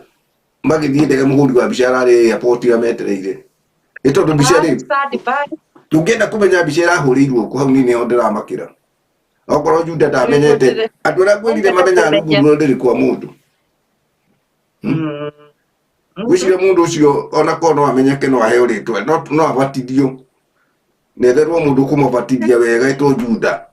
magĩthiĩ ndege mũhũri wa mbica ararĩ airport ametereire. Nĩ tondũ mbica rĩ tũngĩenda kũmenya mbica ĩrahũrĩirwo kũ hau niĩ nĩho ndĩramakĩra. Okorwo Juda ndamenyete andũ arĩa ngwĩrire mamenyaga rungu rwa ndĩrĩ kwa mũndũ. Ngwĩciria mũndũ ũcio ona korwo no amenyeke no aheo rĩtwa no abatithio netherwo mũndũ ũkũmũbatithia wega etwo Juda.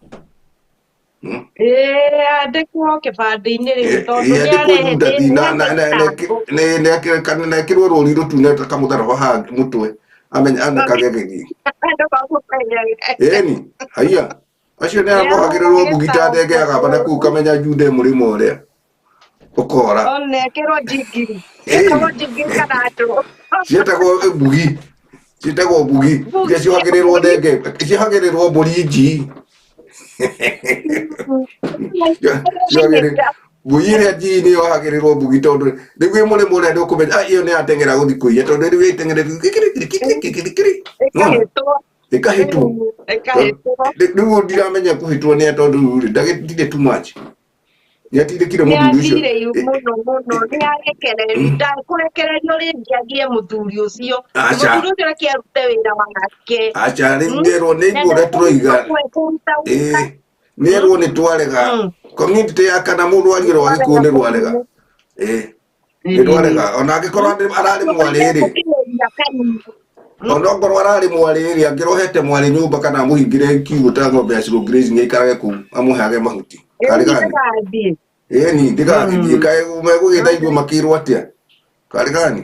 Ĩĩ andĩkwo kĩbandĩ-inĩ rĩu tondũ nĩ Andĩkwo arehe Juda thi thĩna na na ekĩrwo rũri rũtune ta kamũtharaba haha mũtwe amenye anekage agĩthiĩ. Andũ mamũmenyage. Ĩni haiya acio nĩ amohagĩrĩrwo mbugi ta thenge agamba na kũu kamenya Juda e mũrĩmo ũrĩa ũkora. One ekĩrwo njingiri. Ĩni. Ĩtagwo njingiri kana andũ. Ciĩtagwo mbugi, ciĩtagwo mbugi iria ciohagĩrĩrwo thenge, ciohagĩrĩrwo mbũri njii. Ciohagĩrĩrwo mbũri ĩrĩa njii nĩ yohagĩrĩrwo mbugi tondũ rĩu ĩ mũrĩmo ũrĩa nĩ ũkũmenya ah, ĩyo nĩ yateng'era gũthiĩ kũiya tondũ rĩu ĩteng'ere kikiri kikiri kikiri kikiri nona Ĩkahĩtwo. ĩkahĩtwo. Ĩkahĩtwo. Rĩu ndiramenya kũhĩtwo nĩ tondũ rĩu rĩ ndagĩtire too much nĩ atindĩkire Nĩ mũthuri ũcio. athire iu mũno mũno nĩ arekererio ndakũrekererio rĩngĩ agĩe mũthuri ũcio. Aca. Mũthuri ũcio reke arute wĩra wake. Aca rĩu nĩerwo nĩ igua ũrĩa tũroiga. Kũruta wĩra. Ĩĩ nĩerwo nĩ twarega community ya kana mũndũ arie rwa gĩkuũ nĩ rwarega. Ĩĩ nĩ rwarega ona angĩkorwo ararĩ mwarĩ rĩ ona okorwo ararĩ mwarĩ rĩ angĩrohete mwarĩ nyũmba kana amũhingĩre kiugũ ta ng'ombe ya slow grazing aikarage kũu amũheage mahuti. Karĩ gani? Ĩĩ Ĩni ndĩgagĩthiĩ kaĩ megũgĩta igua makĩrwo atĩa? Karĩ gani?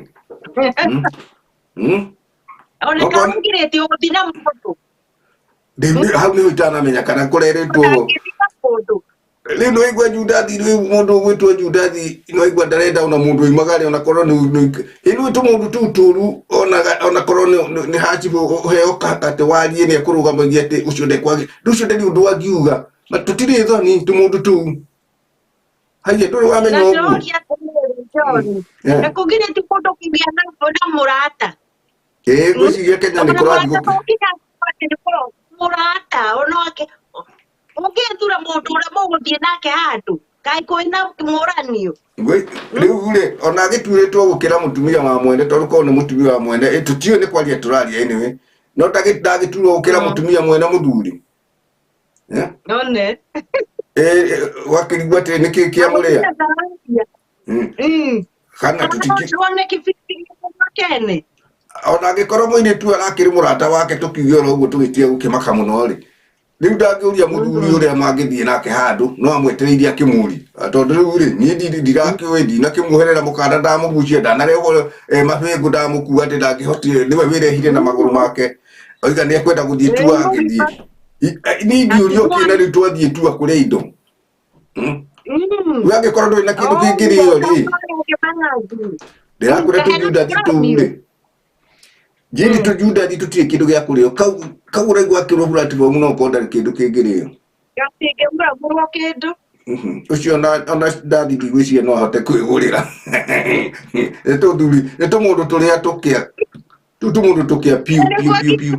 Ona Okorwo- karũgirĩtio gũthiĩ na mũndũ. Hau nĩho itanamenya kana kũrerĩtwo Ndangĩthiĩ na mũndũ. Rĩu nĩ waigua Judathi, rĩu mũndũ ũgwĩtwo Judathi nĩ waigua ndarenda ona mũndũ oimagare ona korwo nĩ ĩnu tũmũndũ tũu tũru ona korwo nĩ hachibũ ũheo atĩ warie nĩ ekũrũgamagia atĩ ũcio ndekwagĩ rĩu ũcio ndarĩ ũndũ angiuga na tũtirĩ thoni tũmũndũ tũu haiya ndũrĩ Na wamenya ũguo. ndĩroria atĩrĩrĩ John, na kũgirĩtio mũndũ kũgĩa na mũrata. Ĩĩ ngwĩciria Kenya nĩ kũrathiĩ Mũrata ũngĩga atĩ nĩ mũrata onake ũngĩthura mũndũ ũrĩa mũgũthiĩ nake handũ kaĩ kwĩna mũranio. Rĩu rĩ ona agĩtuĩtwo gũkĩra mũtumia wa mwene tondũ korwo nĩ mũtumia wa mwene tũtiũĩ nĩ kwaria tũraria anyway no ndagĩturwo gũkĩra mũtumia mwene mũthuri. None. Wakĩrigwo atĩ nĩkĩ kĩamũrĩa kana tũtingĩ Tuone kĩbindi kene. Ona angĩkorwo mũirĩtu arakĩrĩ mũrata wake tũkiuge oro ũguo tũgĩtige gũkĩmaka mũno rĩ rĩu ndangĩũria mũthuri ũrĩa mangĩthiĩ nake handũ no amwetereirie akĩmũri tondũ rĩu rĩ niĩ ndirakĩũĩ ndinakĩmuoherera mũkanda ndamũgucia ndanarehwo mabĩngũ ndamũkua atĩ ndangĩhotire nĩwe wĩrehire na magũrũ make oiga nĩ ekwenda gũthiĩ tua agĩthiĩ. Niĩ ingĩũrio kĩ na rĩu twathiĩ tua kũrĩa indo. We angĩkorwo ndũrĩ na kĩndũ kĩngĩrĩo rĩ ndĩrakwĩra tũjudathi tũu rĩ Jini tũjudathi tũtirĩ kĩndũ gĩa kũrĩo kau kau ũraigua akĩrwo platform no ũkorwo ndarĩ kĩndũ kĩngĩrĩo. Gatingĩgũragũrwo kĩndũ. Ũcio ona ndathi ndigwĩciria no ahote kwĩgũrĩra. Nĩ tũthuri nĩ tũmũndũ tũrĩa tũkĩa tũu tũmũndũ tũkĩa piũ piũ piũ piũ.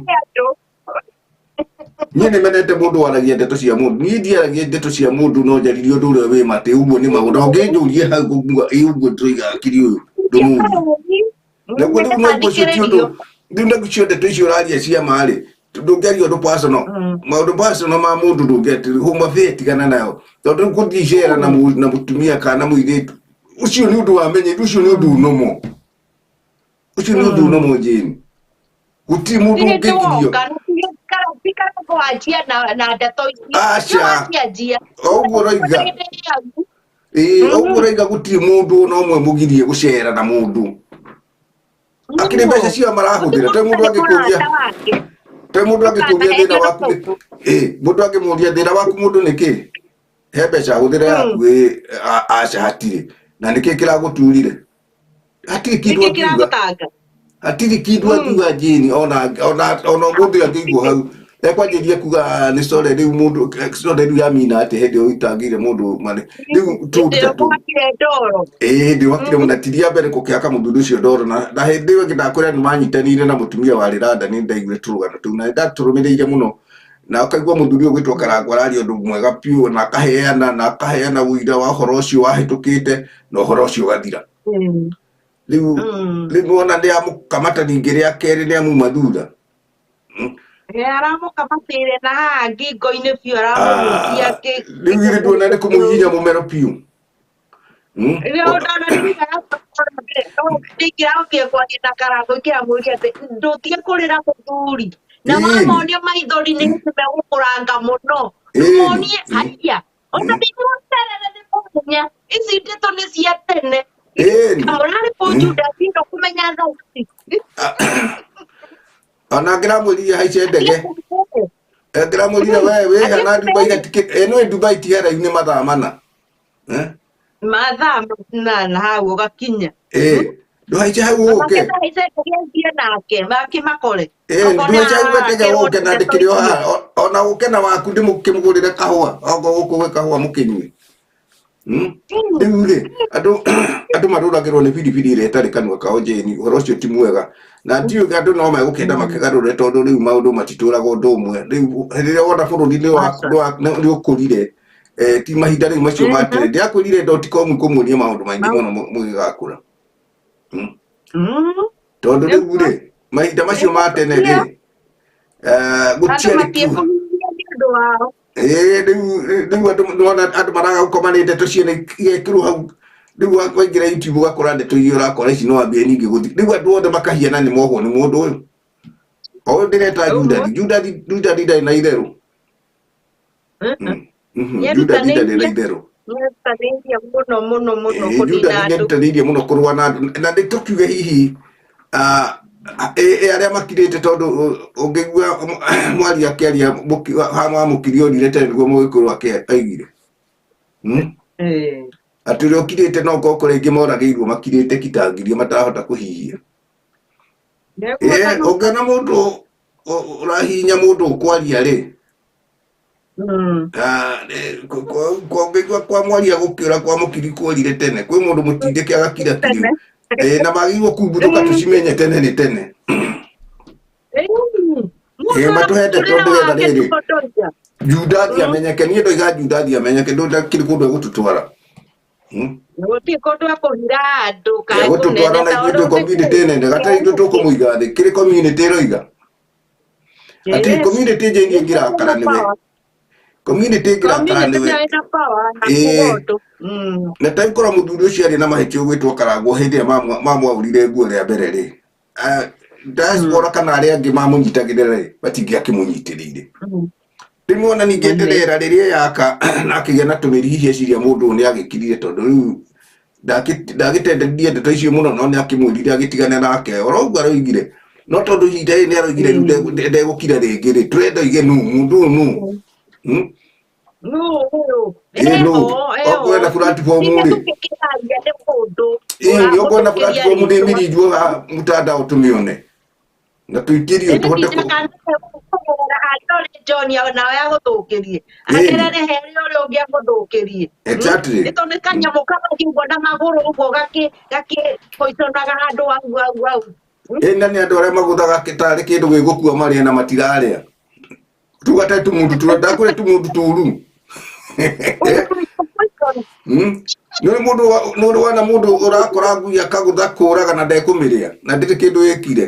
Niĩ nĩ menete mũndũ waragia ndeto cia mũndũ. Niĩ ndiaragia ndeto cia mũndũ no njaririe ũndũ ũrĩa wĩ matĩ ũguo nĩ maũndũ. Ũngĩnjũrie hau ngũkuga ĩ ũguo tũroiga akiri ũyũ ndũmũrie. Naguo rĩu no ũcio ti ũndũ rĩu naguo ndeto icio ũraria cia ma rĩ ndũngĩaria ũndũ personal maũndũ personal ma mũndũ ndũngĩatĩ home affair tigana nayo tondũ rĩu gũthiĩ icera na mũtumia kana mũirĩtu ũcio nĩ ũndũ wa menye ũcio nĩ ũndũ nomo ũcio nĩ ũndũ nomo Jane gũtirĩ mũndũ ũngĩgirio wanjia na ndeto icio Aca. wanjia O ũguo ũroiga. Ĩĩ, ũguo ũraiga gũtirĩ mũndũ ona ũmwe mũgirie gũcera na mũndũ akĩrĩ mbeca cia marahũthĩra te mũndũ angĩkũria te mũndũ angĩkũria thĩna waku ĩ mũndũ angĩmũria thĩna waku mũndũ nĩ kĩ he mbeca hũthĩra yaku ĩ aca hatirĩ na nĩkĩ kĩragũturire hatirĩ kĩndũ nĩkĩ angiuga kĩragũtanga hatirĩ kĩndũ angiuga jini ona ona ona mũndũ angĩigua hau ekwanjĩria kuga nĩ sorry rĩu mũndũ sorry rĩu yamina atĩ hĩndĩ ĩyo itangĩire mũndũ mane rĩu tũndũ hĩndĩ ta ĩyo tũu kũhakire ndoro ĩĩ hĩndĩ ĩyo hakire mũno ti rĩa mbere kũkĩhaka mũthuri ũcio ndoro na na hĩndĩ ĩyo ĩngĩ ndakwĩra nĩ manyitanĩire na mũtumia warĩ London nĩ ndaiguire tũrũgano tũu na nĩ ndatũrũmĩrĩire mũno na ũkaigua mũthuri ũyũ gwĩtwo Karangũ araria ũndũ mwega biũ na akaheana ũira wa ũhoro ũcio wahĩtũkĩte na ũhoro ũcio ũgathira rĩu rĩu wona nĩ amũkamata ningĩ rĩa kerĩ nĩ amuma thutha. Aramũkamatĩire na haha ngingo-inĩ biũ aramũhutia Ah, rĩu githĩ nduona nĩ kũmũhihinya mũmero biũ. Ndingĩrahotire kwaria na Karangũ ingĩramũria atĩ ndũtige kũrĩra mũthuri na Ĩĩ. wamonia maithori nĩ hĩndĩ megũkũranga mũno Ĩĩ. ndũmonie haiya ona nĩguo terere nĩ mũthenya ici ndeto nĩ cia tene Ĩĩ. kamũrarĩ kũ Judas ĩno kũmenya thaa ici. Ona ngĩramwĩrire haice ndege ngĩramwĩrire we wĩha na Dubai gatikĩ ĩno ĩ Dubai ti haraihu nĩ mathaa mana. Eh? Mathaa manana hau ũgakinya. Ĩĩ ndũhaice hau ũke. Makĩhaice ndege thiĩ nake makĩmakore. Ĩĩ ndũhaice hau ndege ũke na ndĩkĩrĩ o haha ona ũke na waku ndĩmũkĩmũgũrĩre kahũa okorwo gũkũ gwĩ kahũa mũkĩnyue. Rĩu rĩ andũ andũ marũragĩrwo nĩ biribiri ĩrĩa ĩtarĩ kanua kao Jane ũhoro ũcio ti mwega na ndiũĩ andũ no megũkĩenda makĩgarũre tondũ rĩu maũndũ matitũraga ũndũ ũmwe rĩu rĩrĩa wona bũrũri nĩ ũkũrire ti mahinda rĩu macio ma tene ndĩrakwĩrire dotcom kũmuonia maũndũ maingĩ mũno mũgĩgakũra tondũ rĩu rĩ mahinda macio ma tene rĩ Andũ gũtiarĩ matiĩkũhinyia nĩ ũndũ wao. Ĩĩ rĩu rĩu andũ nĩwona andũ maraga gũkoma nĩ ndeto ciene igekĩrwo hau rĩu waingĩra YouTube ũgakora ndeto iria ũrakora ici no wambie ningĩ gũthi rĩu andũ othe makahiana nĩ mohwo nĩ mũndũ ũyũ o ũyũ ndĩreta Judathi Judathi Judathi ndarĩ na itherũ. Judathi ndarĩ na itherũ. Nĩerutanĩirie mũno mũno mũno Ĩĩ, kũnina Judathi andũ. nĩerutanĩirie mũno kũrũa na andũ na nĩ tũkiuge hihi ĩ arĩa makirĩte tondũ ũngĩigua mwaria akĩaria wa mũkiri orire tene nĩguo mũgĩkũyũ aigire. Atĩ ũrĩa ũkirĩte no ũkorwo kũrĩ aingĩ moragĩirwo makirĩte kitangirio matarahota kũhihia. Ĩ ũngĩona mũndũ ũrahihinya mũndũ ũkwaria rĩ ũngĩigua kwa mwaria gũkĩũra kwa mũkiri kworire tene kwĩ mũndũ mũtindĩke agakira kiriu na magĩrĩirwo kumbuthũka tũcimenye tene nĩ tene. Ĩĩ matũhe ndeto nĩgetha rĩrĩ Judathi amenyeke niĩ ndoiga Judathi amenyeke ndũndakĩrĩ kũndũ egũtũtwara. Gũtirĩ kũndũ ekũhira andũ kana Egũtũtwara na ithuĩ twĩ community nene gatarĩ ithuĩ tũkũmũiga thĩ kĩrĩ community ĩroiga atĩ community njĩni ĩngĩrakara nĩwe community ĩngĩrakara nĩwe Ĩĩ. Na takorwo mũthuri ũcio arĩ na mahĩtia ũgwĩtwo Karangũ hĩndĩ ĩrĩa mamwaũrire nguo rĩa mbere rĩ diaspora kana arĩa angĩ mamũnyitagĩrĩra rĩ matingĩakĩmũnyitĩrĩire. Rĩu ona ningĩ nderera rĩrĩa yaka na akĩgĩa na tũmĩri hihi eciria mũndũ ũyũ nĩ agĩkirire tondũ rĩu ndagĩtenderie ndeto icio mũno no nĩ akĩmwĩrire agĩtigane nake oro ũguo aroigire no tondũ ihinda rĩrĩ nĩ aroigire rĩu ndegũkira rĩngĩ rĩ tũrenda oige nũ mũndũ ũyũ nũ. Nũ ũyũ? Ĩĩ nũ? Okwenda platform rĩ. Tũkĩraria nĩ mũndũ. Ĩĩ nĩ ũkwenda platform ndĩ mĩrinjuo haha mtandao tũmĩone na tũikĩrio tũhote kũ kũgerera harĩa ũrĩ John nawe agũthũkĩrie agerere harĩa ũrĩa ũngĩ agũthũkĩrie. Exactly. Nĩ tondũ nĩ kanyamũ karathiĩ ũguo na magũrũ ũguo gakĩhoiconaga handũ hau hau hau. Ĩĩ na nĩ andũ arĩa magũthaga tarĩ kĩndũ gĩgũkua marĩa na matirarĩa tugate tũmũndũ tũrĩa ndakwĩra tũmũndũ tũru. Nĩ mũndũ nĩ wana mũndũ ũrakora ngui akagũtha kũraga na ndekũmĩrĩa na ndĩrĩ kĩndũ ĩkire.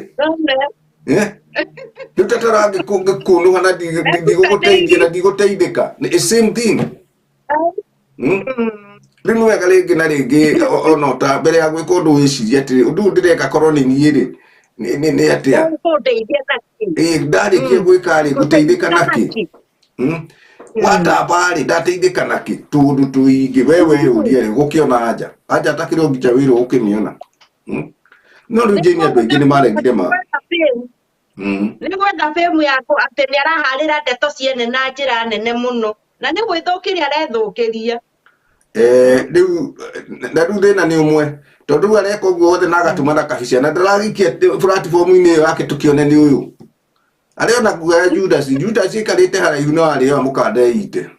Rĩu tatara ngĩkũnũha na ndigũgũteithia na ndigũteithĩka nĩ same thing. Rĩu nĩ wega rĩngĩ na rĩngĩ ona ta mbere ya gwĩka ũndũ wĩcirie atĩrĩ ũndũ ũyũ ndĩreka korwo nĩ niĩ rĩ nĩ atĩa Ũkũndeithia na kĩ? Ĩĩ ndarĩkia gwĩka rĩ ngũteithĩka na kĩ? Watamba rĩ, ndateithĩka nakĩ? Tũũndũ tũingĩ we weyũrie rĩ, ũgũkĩona anja anja atakĩrĩ o nginya wĩrwo ũkĩmĩona. No rĩu Jane andũ aingĩ nĩ maregire ma Nĩ gwetha fame yaku atĩ nĩ araharĩra ndeto ciene na njĩra nene mũno na nĩ gwĩthũkĩria arethũkĩria. Rĩu na rĩu thĩna nĩ ũmwe tondũ rĩu areka ũguo wothe na agatũma na kabica na ndaragikia platform-inĩ ĩyo yake tũkĩone nĩ ũyũ arĩona nguo ya Judas. Judas aikarĩte haraihu no arĩoa mũkanda ite.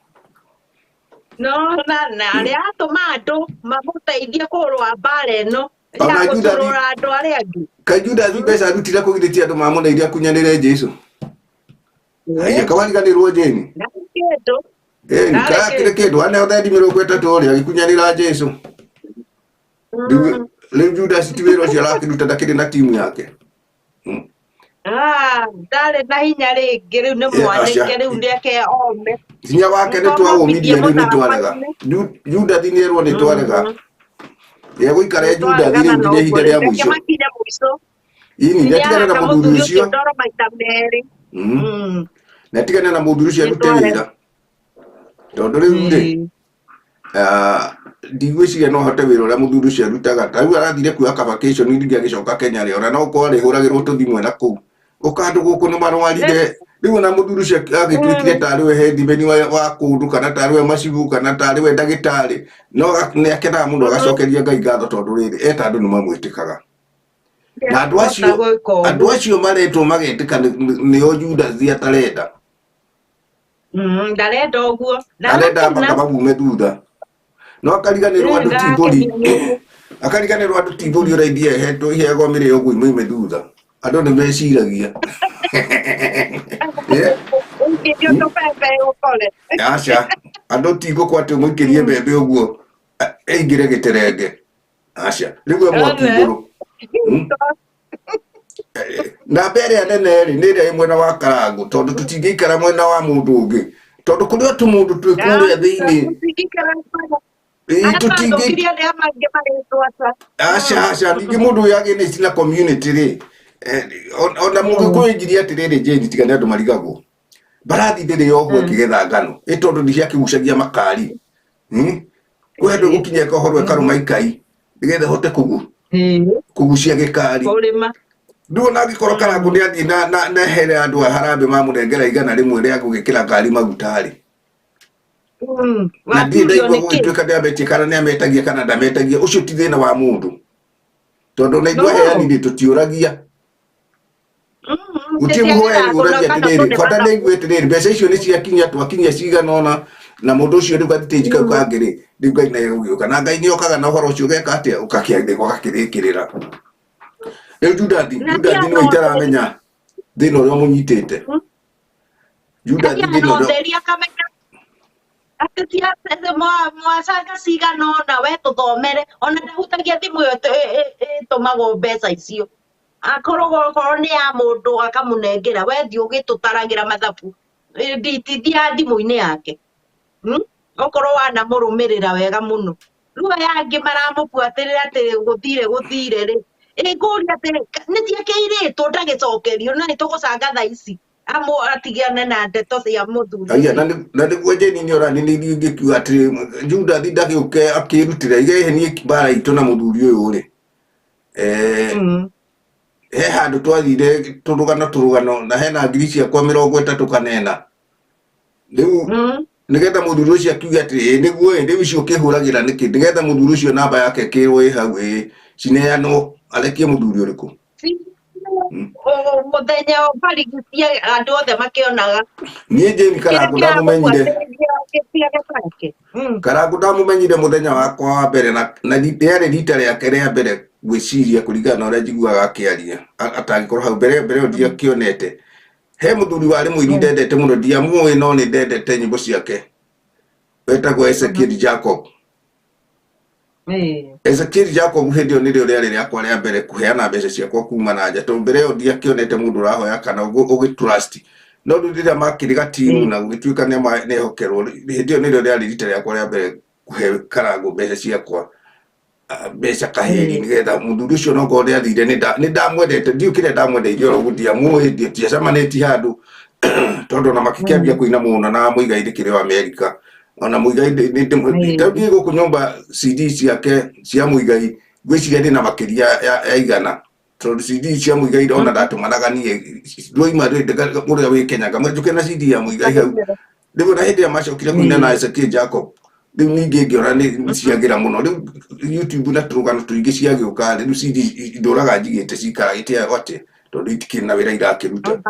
No na arĩa atũma andũ mamũteithie kũrũa mbara ĩno ya Ona Judas gũtũrũra andũ arĩa angĩ. Kaĩ Judas mbeca arutire kũgirĩtie andũ mamũneire akunyanĩre Jesu? Haiya, kawariganĩrwo Jane. Ndarĩ kĩndũ. Ĩni Ndarĩ karakĩrĩ kĩndũ. Kĩndũ aneo thendi 30 ũrĩa agĩkunyanĩra Jesu. Rĩu rĩu Judas ti wĩra ũcio arakĩruta, ndakĩrĩ na timu yake. Ah, ndarĩ na hinya rĩngĩ rĩu nĩ aca. mwanĩke rĩu rĩake ome. Hinya wake nĩ twawũmirie rĩu, nĩ twarega. Judas nĩ erwo nĩ twarega, egũikara e Judas rĩu nginya ihinda rĩa Reke mũico. makinye mũico. Ini nĩatigane na Nĩahaka mũthuri mũthuri ũcio. Ũcio ndoro maita merĩ. Nĩatigane na mũthuri ũcio arute Nĩtwarega. wĩra tondũ rĩu rĩ, ndigwĩciria no ahote wĩra ũrĩa mũthuri ũcio arutaga. Ta rĩu arathire kuoya ka vacation ningĩ agĩcoka Kenya rĩ, ona no gũkorwo arĩhũragĩrwo tũthimũ na kũu ũka andũ gũkũ nĩ marwarire. Rĩu ona mũthuri ũcio agĩtuĩkire tarĩ we headman wa kũndũ kana tarĩ we macibu kana tarĩ we ndagĩtarĩ, no nĩ akenaga mũno agacokeria Ngai ngatho tondũ rĩrĩ eta andũ nĩ mamwĩtĩkaga na andũ acio gwĩka ũguo. Andũ acio maretwo magetĩka nĩo Judas atarenda. Ndarenda ũguo. Arenda Ndarakena. maka mamume thutha no akariganĩrwo andũ ti mbũri. Ndarakenio nĩ ũguo. Akariganĩrwo andũ ti mbũri ũrĩa ithiĩ hetwo iheagwo mĩrĩo ũguo imoime thutha. Andũ nĩ meciragia. Ũingĩrio tũbebe ũkore. Aca, andũ ti ngũkũ atĩ ũmũikĩrie mbembe ũguo ĩingĩre gĩterenge. Aca, rĩu e mwaki One. igũrũ. Namba ĩrĩa nene rĩ nĩ ĩrĩa ĩ mwena wa Karangũ tondũ tũtingĩikara mwena wa mũndũ ũngĩ tondũ kũrĩ o tũmũndũ twĩ kũrĩa thĩinĩ. Tũtingĩikara Ĩĩ, arĩa tũtingĩ mathũkirie arĩa mangĩ marĩtwo aca. Aca aca, ningĩ mũndũ ũyũ against na community rĩ, ona mũgĩkũyũ injirie atĩrĩrĩ Jane, tiga nĩ andũ marigagwo mbarathi ndĩrĩ yohwo ĩkĩgetha ngano ĩ tondũ nĩ ciakĩgucagia makari. Kwĩ andũ gũkinya ĩkohorwo ĩkarũma ikai nĩgetha ĩhote kũgucia gĩkari. Kũrĩma. Rĩu ona angĩkorwo Karangũ nĩ athiĩ na here andũ a harambĩ mamũnengera 100 rĩa gũgĩkĩra ngari maguta rĩ, na ndirĩ Waturio ndaigua nĩkĩ? gũgĩtuĩka nĩ ametie kana nĩ ametagia kana ndametagia. Ũcio ti thĩna wa mũndũ tondũ ona ithuĩ No. aheani rĩ tũtiũragia. Gũtirĩ mũhoyani ũragia atĩrĩrĩ, bata nĩ aigue atĩrĩrĩ, mbeca icio nĩ ciakinya, twakinyia cigana ũna na mũndũ ũcio rĩu gathitĩnji kau kangĩ rĩ, rĩu Ngai naye gũgĩũka na Ngai nĩ okaga na ũhoro ũcio ũgeka atĩa, ũgakĩandĩkwo ũgakĩrĩkĩrĩra. Rĩu Judathi Na Judathi nĩwe itaramenya thĩna ũrĩa ũmũnyitĩte. Judathi Athiaga thĩna na ũrĩa ũtheri akamenya atĩ ti atĩ mwacanga cigana ũna we tũthomere ona ndahutagia thimũ ĩyo ĩtũmagwo mbeca icio akorwo okorwo nĩ ya mũndũ akamũnengera we thiĩ ũgĩtũtaragĩra mathabu. Nditithiaga thimũ-inĩ yake. Okorwo wanamũrũmĩrĩra wega mũno rĩu aya angĩ maramũbuatĩrĩra atĩ gũthire gũthire rĩ ĩngũria atĩ nĩ ciakĩirĩtwo ndagĩcokerio na nĩ tũgũcanga thaa ici amũ atigane na ndeto cia mũthuri Aya, ũcio. na nĩguo Jane nĩ ũrani nĩ ithuĩ ingĩkiuga atĩrĩ Judathi ndagĩũke akĩrutĩre igehe niĩ mbara itũ na mũthuri ũyũ rĩ, he handũ twathire tũrũgano tũrũgano na hena ngiri ciakwa 30 kana 4 rĩu nĩgetha mũthuri ũcio akiuge atĩ ĩ nĩguo ĩ rĩu icio ũkĩhũragĩra nĩkĩ, nĩgetha mũthuri ũcio namba yake ĩkĩrwo ĩ hau ĩ cineanwo arekie mũthuri ũrĩkũ. Mũthenya barigicie andũ othe makĩonaga Niĩ Jane kĩrĩa Karangũ ndamũmenyire kĩramũbuatĩrĩria gĩtiage take. Karangũ ndamũmenyire mũthenya wakwa wa mbere na rĩarĩ rita rĩake rĩa mbere gwĩciria kũringana na ũrĩa njiguaga akĩaria atangĩkorwo hau mbere mbere ĩyo ndiakĩonete. He mũthuri warĩ mũini ndendete mũno, ndiamũĩ no nĩ ndendete nyĩmbo ciake, wetagwo Ezekiel Jacob. Ezekiel Jacob hĩndĩ ĩyo nĩrĩo rĩarĩ rĩakwa rĩa mbere kũheana mbeca ciakwa kuma na nja tondũ mbere ĩyo ndiakĩonete mũndũ ũrahoya kana ũgĩ trust, no rĩu rĩrĩa makĩrĩ gatimu na gũgĩtuĩka nĩ nĩehokerwo, hĩndĩ ĩyo nĩrĩo rĩarĩ rita rĩakwa rĩa mbere kũhe Karangũ mbeca ciakwa, mbeca kahĩri nĩgetha mũthuri ũcio nokorwo nĩ athire nĩ ndamwendete, ndiũ kĩrĩa ndamwendeire oro ũguo, ndiamũĩ, ndiacemanĩtie handũ. Tondũ ona makĩkĩambia kũina mũno na Muigai ndĩkĩrĩ o Amerika, ona Muigai ndĩ gũkũ nyũmba, CD ciake cia Muigai ngwĩciria ndĩna makĩria ya 100, tondũ CD cia Muigai ona ndatũmanaga niĩ ndwoima ũrĩa wĩ Kenya ngamwĩra njũke na CD ya Muigai hau. Rĩu ona hĩndĩ ĩrĩa macokire kũina na Ezekiel Jacob, rĩu ningĩ ngĩona nĩ ciagĩra mũno. Rĩu YouTube na tũrũgano tũingĩ ciagĩũka, rĩu CD ndũraga njigĩte cikaragĩte atĩ tondũ itikĩrĩ na wĩra irakĩruta.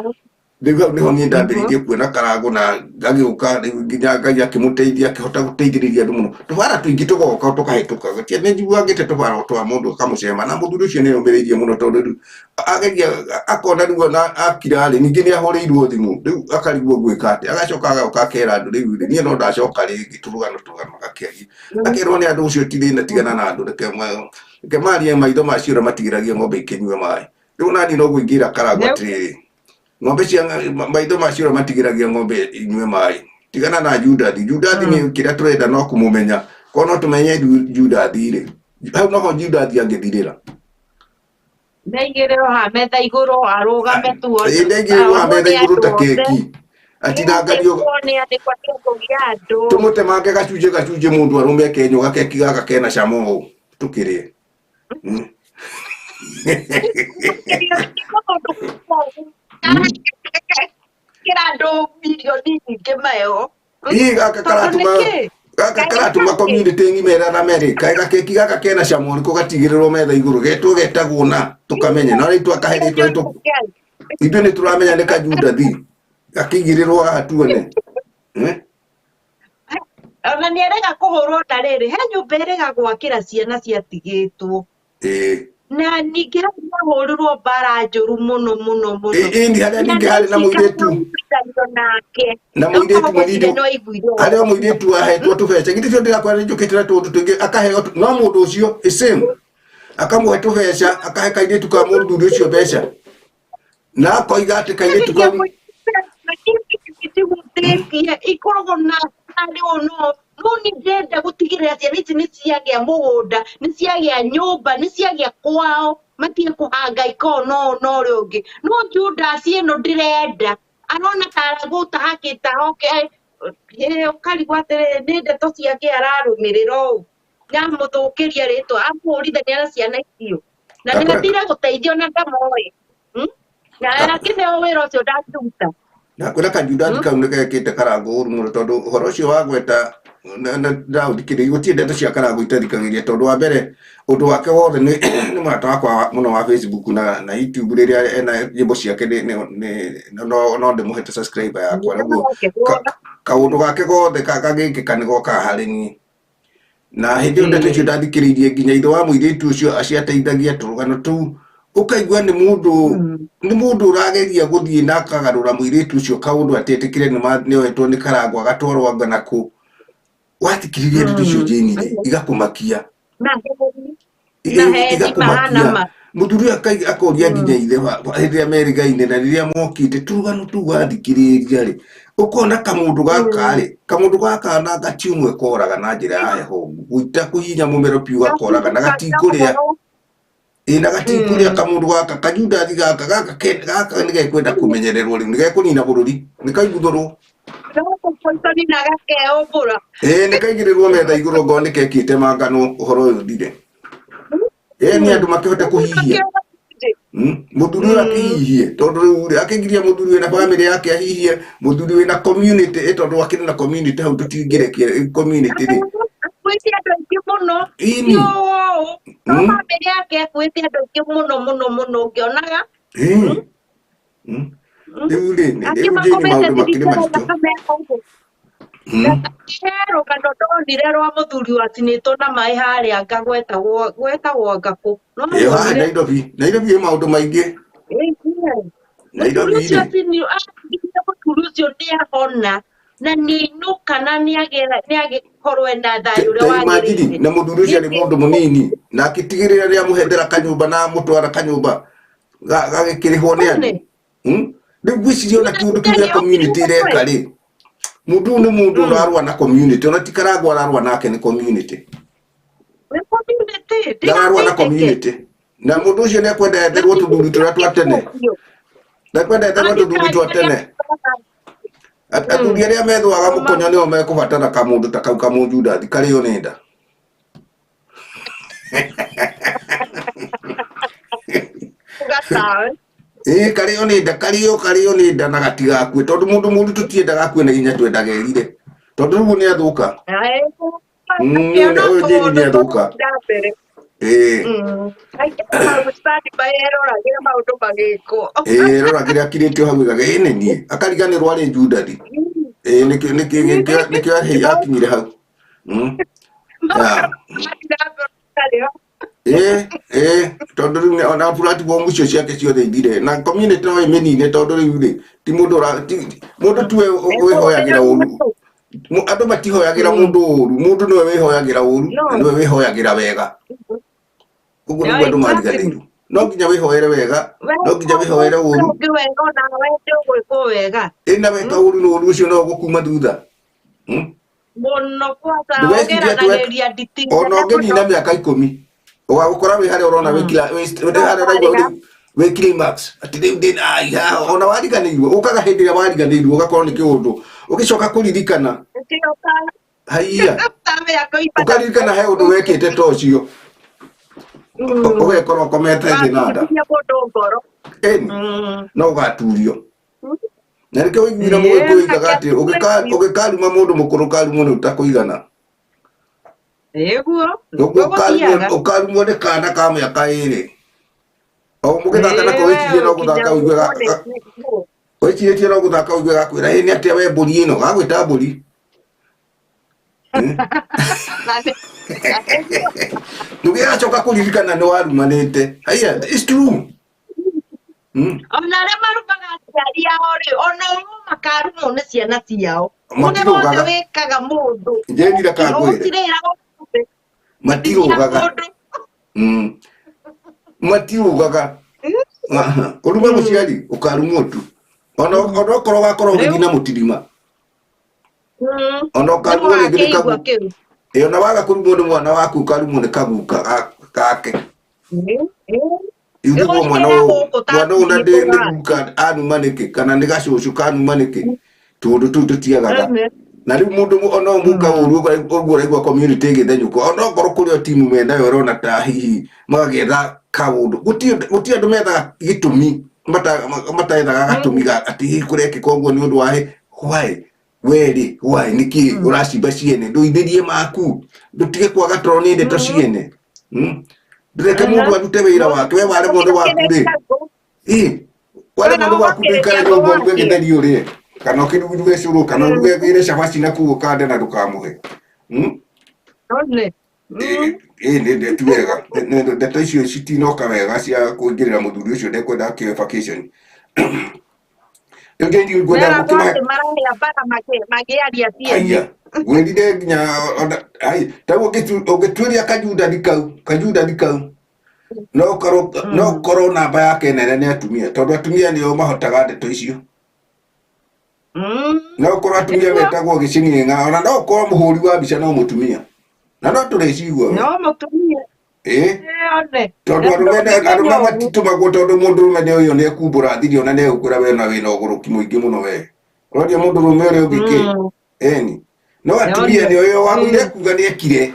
Rĩu hau nĩho niĩ ndambĩrĩirie kuona Karangũ na ngagĩũka rĩu nginya Ngai akĩmũteithia, akĩhota gũteithĩrĩria andũ mũno. Tũbara tũingĩ tũgoka tũkahĩtũka, gũtirĩ nĩ njiguangĩte tũbara twa mũndũ akamũcema, na mũthuri ũcio nĩ omĩrĩirie mũno, tondũ rĩu ageria akona rĩu ona akira rĩ, ningĩ nĩ ahũrĩirwo thimũ, rĩu akarigwo gwĩka atĩa, agacoka agoka akera andũ, rĩu rĩ, niĩ no ndacoka rĩngĩ, tũrũgano tũrũgano agakĩaria, akerwo nĩ andũ ũcio ti thĩna, tigana na andũ, reke marie, maitho macio matigĩragia ng'ombe ikĩnyua maĩ. Rĩu nani noguo ingĩra Karangũ atĩrĩrĩ, ng'ombe cia maitho macio matigĩragia ng'ombe inyue maĩ, tigana na Judathi. Judathi nĩ kĩrĩa tũrenda no kũmũmenya, korwo no tũmenye Judathi rĩ, hau noho Judathi angĩthirĩra. Nĩaigĩrĩrwo ha metha igũrũ arũgame tu. Ĩĩ, nĩaigĩrĩrwo ha metha igũrũ ta keki atinanganio. Nĩ andĩkwa kĩongo gĩa andũ. Tũmũtemange gacunjĩ gacunjĩ, mũndũ arũme kenyũ gakeki gaka kena cama ũũ tũkĩrĩe. Kĩra andũ milioni nyingĩ mayo. Ii gaka karatũma, gaka karatũma community ng'ima ĩrarame rĩ, kaĩ gakeki gaka kena cama ũrĩkũ gatigĩrĩrwo metha igũrũ getwo getagwo na tũkamenye na rĩtwa kahe rĩtwa rĩtũ, ithuĩ nĩ tũramenya nĩ kajundathi gakĩigĩrĩrwo haha tuone. Eh? Ona nĩ erega kũhũrwo, na rĩrĩ he nyũmba ĩrega gwakĩra ciana ciatigĩtwo. Na ningĩ hau nĩahũrirwo mbara njũru mũno mũno mũno. Ĩni harĩa ningĩ harĩ na mũirĩtu nake na mũirĩtu mũnini no aiguire. Harĩa o mũirĩtu ahetwo tũbeca, githĩ tio ndĩrakwĩra nĩ njũkĩte na tũũndũ tũingĩ, akaheo no mũndũ ũcio same akamũhe tũbeca, akahe kairĩtu ka mũthuri ũcio mbeca na akoiga atĩ kairĩtu kau Cihutĩtie ikoragwo na arĩ ũũ, no nĩ ndĩrenda gũtigĩrĩra ciana ici nĩ ciagĩa mũgũnda, nĩ ciagĩa nyũmba, nĩ ciagĩa kwao, matige kũhangaika ũũ na ũũ na ũrĩa ũngĩ. No Judas ĩno ndĩrenda arona ta gũtaha kĩtaho, ũkarigwo atĩrĩrĩ, nĩ ndeto ciake ararũmĩrĩra ũũ, nĩamũthũkĩria rĩtwa, amũhũrithania na ciana icio na nĩ athire gũteithio na ndamoĩ. Na akĩneo wĩra ũcio ndangĩruta. Nakwĩra kajudathi kau nĩ gekĩte Karangũ ũru mũno, tondũ ũhoro ũcio wa gweta ndaũthikĩrĩria, gũtirĩ ndeto cia Karangũ itathikagĩrĩria, tondũ wa mbere ũndũ wake wothe nĩ mũrata wakwa mũno wa Facebook na YouTube, rĩrĩa ena nyĩmbo ciake no ndĩmũhete subscriber yakwa, ũguo kaũndũ gake gothe gagĩkĩka nĩ gokaga harĩ niĩ. Na hĩndĩ ĩyo ndeto icio ndathikĩrĩirie, nginya ithe wa mũirĩtu ũcio aciateithagia, tũrũgano tũu ũkaigua nĩ mũndũ nĩ mũndũ ũrageria gũthiĩ na akagarũra mũirĩtu ũcio kaũndũ atetĩkĩre nĩ oetwo nĩ Karangũ agatwarwo anga na kũ. Wathikĩrĩria ndeto icio Jane rĩ, igakũmakia. Na heni mahana Igakũmakia. Ma. Mũthuri ũyũ akoria nginya ithe hĩndĩ ĩrĩa merĩgaine na rĩrĩa mokĩte, tũrũgano tũu wathikĩrĩria rĩ, ũkona kamũndũ gaka rĩ, kamũndũ gaka na ngati ũmwe koraga na njĩra ya heho ũguo, gũita kũhihinya mũmero piũ gakoraga na gatikũrĩa, ĩ na gatikũrĩa. Kamũndũ gaka kajundathi gaka gaka nĩ gekwenda kũmenyererwo, rĩu nĩ gekũnina bũrũri, nĩ kaiguthũrwo. No kũpoitoni na gakeũmbũra. Ĩ nĩ kaigĩrĩrwo metha igũrũ, ngorwo nĩ kekĩte mangano ũhoro ũyũ ũthire, ĩ nĩ andũ makĩhote kũhihia. Mũthuri ũyũ akĩhihie, tondũ rĩu rĩ akĩgiria mũthuri wĩna bamĩrĩ yake ahihie, mũthuri wĩna community, ĩ tondũ akĩrĩ na community hau tũtingĩrekia community rĩ. Akuĩte andũ aingĩ mũno. Ini. Ũũ no bamĩrĩ yake akuĩte andũ aingĩ mũno mũno mũno ũngĩonaga. Ĩ. Rĩu rĩ Angĩ rĩu Jane makomete maũndũ makĩrĩ thibitarĩ maritũ. thakame ĩkauma. He rũgano ndonire rwa mũthuri watinĩtwo na maĩ harĩa anga gwetagwo anga kũ no Ĩ haha wonire. Nairobi, Nairobi ĩ maũndũ maingĩ. Nairobi Mũthuri ũcio rĩ atigire mũthuri ũcio nĩ ahona na nĩ ainũka na nĩ agĩkorwo ena thayũ ũrĩa Ta imagine wagĩrĩire. Na mũthuri ũcio arĩ mũndũ mũnini na akĩtigĩrĩra nĩ amũhetera kanyũmba na amũtwara kanyũmba gagĩkĩrĩhwo nĩ andũ. Rĩu ngwĩciria ona kĩũndũ kĩu gĩa community ĩreka rĩ, mũndũ ũyũ nĩ mũndũ ũrarũa na community, ona ti Karangũ ararũa nake, nĩ community. Nĩ community. Ndararũa na ndĩgatĩtĩke. Community na mũndũ ũcio nĩ ekwenda etherwo tũthuri tũrĩa twa tene, nĩ ekwenda etherwo tũthuri twa tene. Athuri arĩa methũaga mũkonyo nĩo mekũbatara kamũndũ ta kau kamũjundathi karĩo nĩ nda. Gatawe. Ĩĩ karĩo nĩ nda, karĩo karĩo nĩ nda na gatigakue tondũ mũndũ mũru tũtiendaga akue na hinya twendaga erire tondũ rĩu nĩ athũka. Ũyũ Jane nĩ athũka. Mbere. Ĩĩ. Aikara standby eroragĩra maũndũ magĩkwo. Ĩĩ roragĩra akirĩtio hau ĩgaga ĩĩ nĩ niĩ akariganĩrwo arĩ Judathi. Ĩĩ nĩkĩo nĩkĩo nĩkĩo nĩkĩo akinyire hau. Yeah. Ĩĩ ĩĩ tondũ rĩu ona platform icio ciake ciothe ithire na community no ĩmĩnine tondũ rĩu rĩ ti mũndũ ũra ti mũndũ tiwe wĩhoyagĩra ũru. Andũ matihoyagĩra mũndũ ũru, mũndũ nĩwe wĩhoyagĩra ũru na nĩwe wĩhoyagĩra wega. Ũguo nĩguo andũ mariganĩirwo. No nginya wĩhoere wega, no nginya wĩhoere ũru. Ũngĩ wega onawe ndũgwĩkwo wega. Ĩ na weka ũru na ũru ũcio no ũgũkuma thutha. Mũno kwanza Ndũgecirie atĩ ũgeranagĩria nditi ona nene ũngĩnina mũno. mĩaka ikũmi ũgagũkora wĩ harĩa ũrona wĩ harĩa ũraigua wĩ climax atĩ rĩu ndĩ ai haha ona wariganĩirwo ũkaga hĩndĩ ĩrĩa wariganĩirwo ũgakorwo nĩ kĩũndũ ũgĩcoka kũririkana haiya ũkaririkana he ũndũ wekĩte ta ũcio ũgekora ũkomete thĩ na nda. Mũndũ ngoro. Ĩni no ũgaturio na nĩkĩo ũiguire mũgĩkũyũ oigaga atĩ ũgĩkaruma mũndũ mũkũrũ karumwo nĩ ũtakũigana. Nĩguo. Ũguo ũkarumwo nĩ kana ka mĩaka ĩrĩ o mũgĩthaka nako wĩcirie no gũthaka ũigue wĩcirĩtie no gũthaka ũigue gakwĩra ĩ nĩ atĩa we mbũri ĩno gagwĩta mbũri. Ndũgĩgacoka kũririkana nĩ warumanĩte. Haiya, it's true. Ona arĩa marumaga aciari ao rĩ, ona o makarumwo nĩ ciana ciao. Ũrĩa wothe Matirũgaga. wĩkaga mũndũ. Jane reke ngwĩre. Gũtirĩ Matirũgaga. mũndũ. Matirũgaga. Ũrume mũciari ũkarumwo tu. Ona ona okorwo ũgakorwo ũgĩthiĩ na mũtirima. Ona ũkarumwo rĩngĩ nĩ Nĩmũgakĩigua kagu. kĩu. Ĩ ona waga kũrumwo nĩ mwana waku ũkarumwo nĩ kaguka gake. Iuthiguo mwana ũyũ mwana ũyũ na ndĩ nĩ guka anuma nĩkĩ kana nĩ gacũcũ kanuma nĩkĩ tũndũ tũu tũtiagaga. Na rĩu mũndũ ona ũmũka ũru ũguo ũraigua community ĩgĩthenyũka ona okorwo kũrĩ o timu menayo ĩrona ta hihi magagĩetha kaũndũ gũtirĩ andũ methaga gĩtũmi matethaga gatũmi ga atĩ hihi kũrekĩka ũguo nĩ ũndũ wa why we rĩ why nĩkĩ ũracimba ciene ndũithĩrie maku ndũtige kwaga toro nĩ ndeto ciene. Ndũreke mũndũ arute wĩra wake we waremwo nĩ waku rĩ ĩ waremwo nĩ waku ndũikare nyũmba ũruge gĩtheri ũrĩe kana ũkĩruge cũrũ kana ũruge wĩre cabaci na kũu ũkande na ndũkamũhe. Ĩ nĩ ti wega ndeto icio citinoka wega cia kũingĩrĩra mũthuri ũcio ndekwenda akĩoe vacation. Rĩu Jane ngwenda Meragwo gũkĩmahe atĩ mararĩa mbara makĩaria ciene. Aya, wĩrire nginya ona ai ta ũngĩtuĩria kajundani kau kajundani kau no korwo no korwo namba yake nene nĩ atumia tondũ atumia nĩo mahotaga ndeto icio. No korwo atumia metagwo gĩcing'ing'a ona no korwo mũhũri wa mbica no mũtumia na no tũrĩcigua we. No mũtumia. Ĩ One. tondũ arũme arũme matitũmagwo tondũ mũndũrũme nĩ ũyũ nĩ ekumbũra thiri ona nĩ egũkwĩra we na wĩna ũgũrũki mũingĩ mũno we ũroria mũndũrũme ũrĩa ũngĩ kĩ eni no atumia nĩ ũyũ wagũire kuga nĩ ekire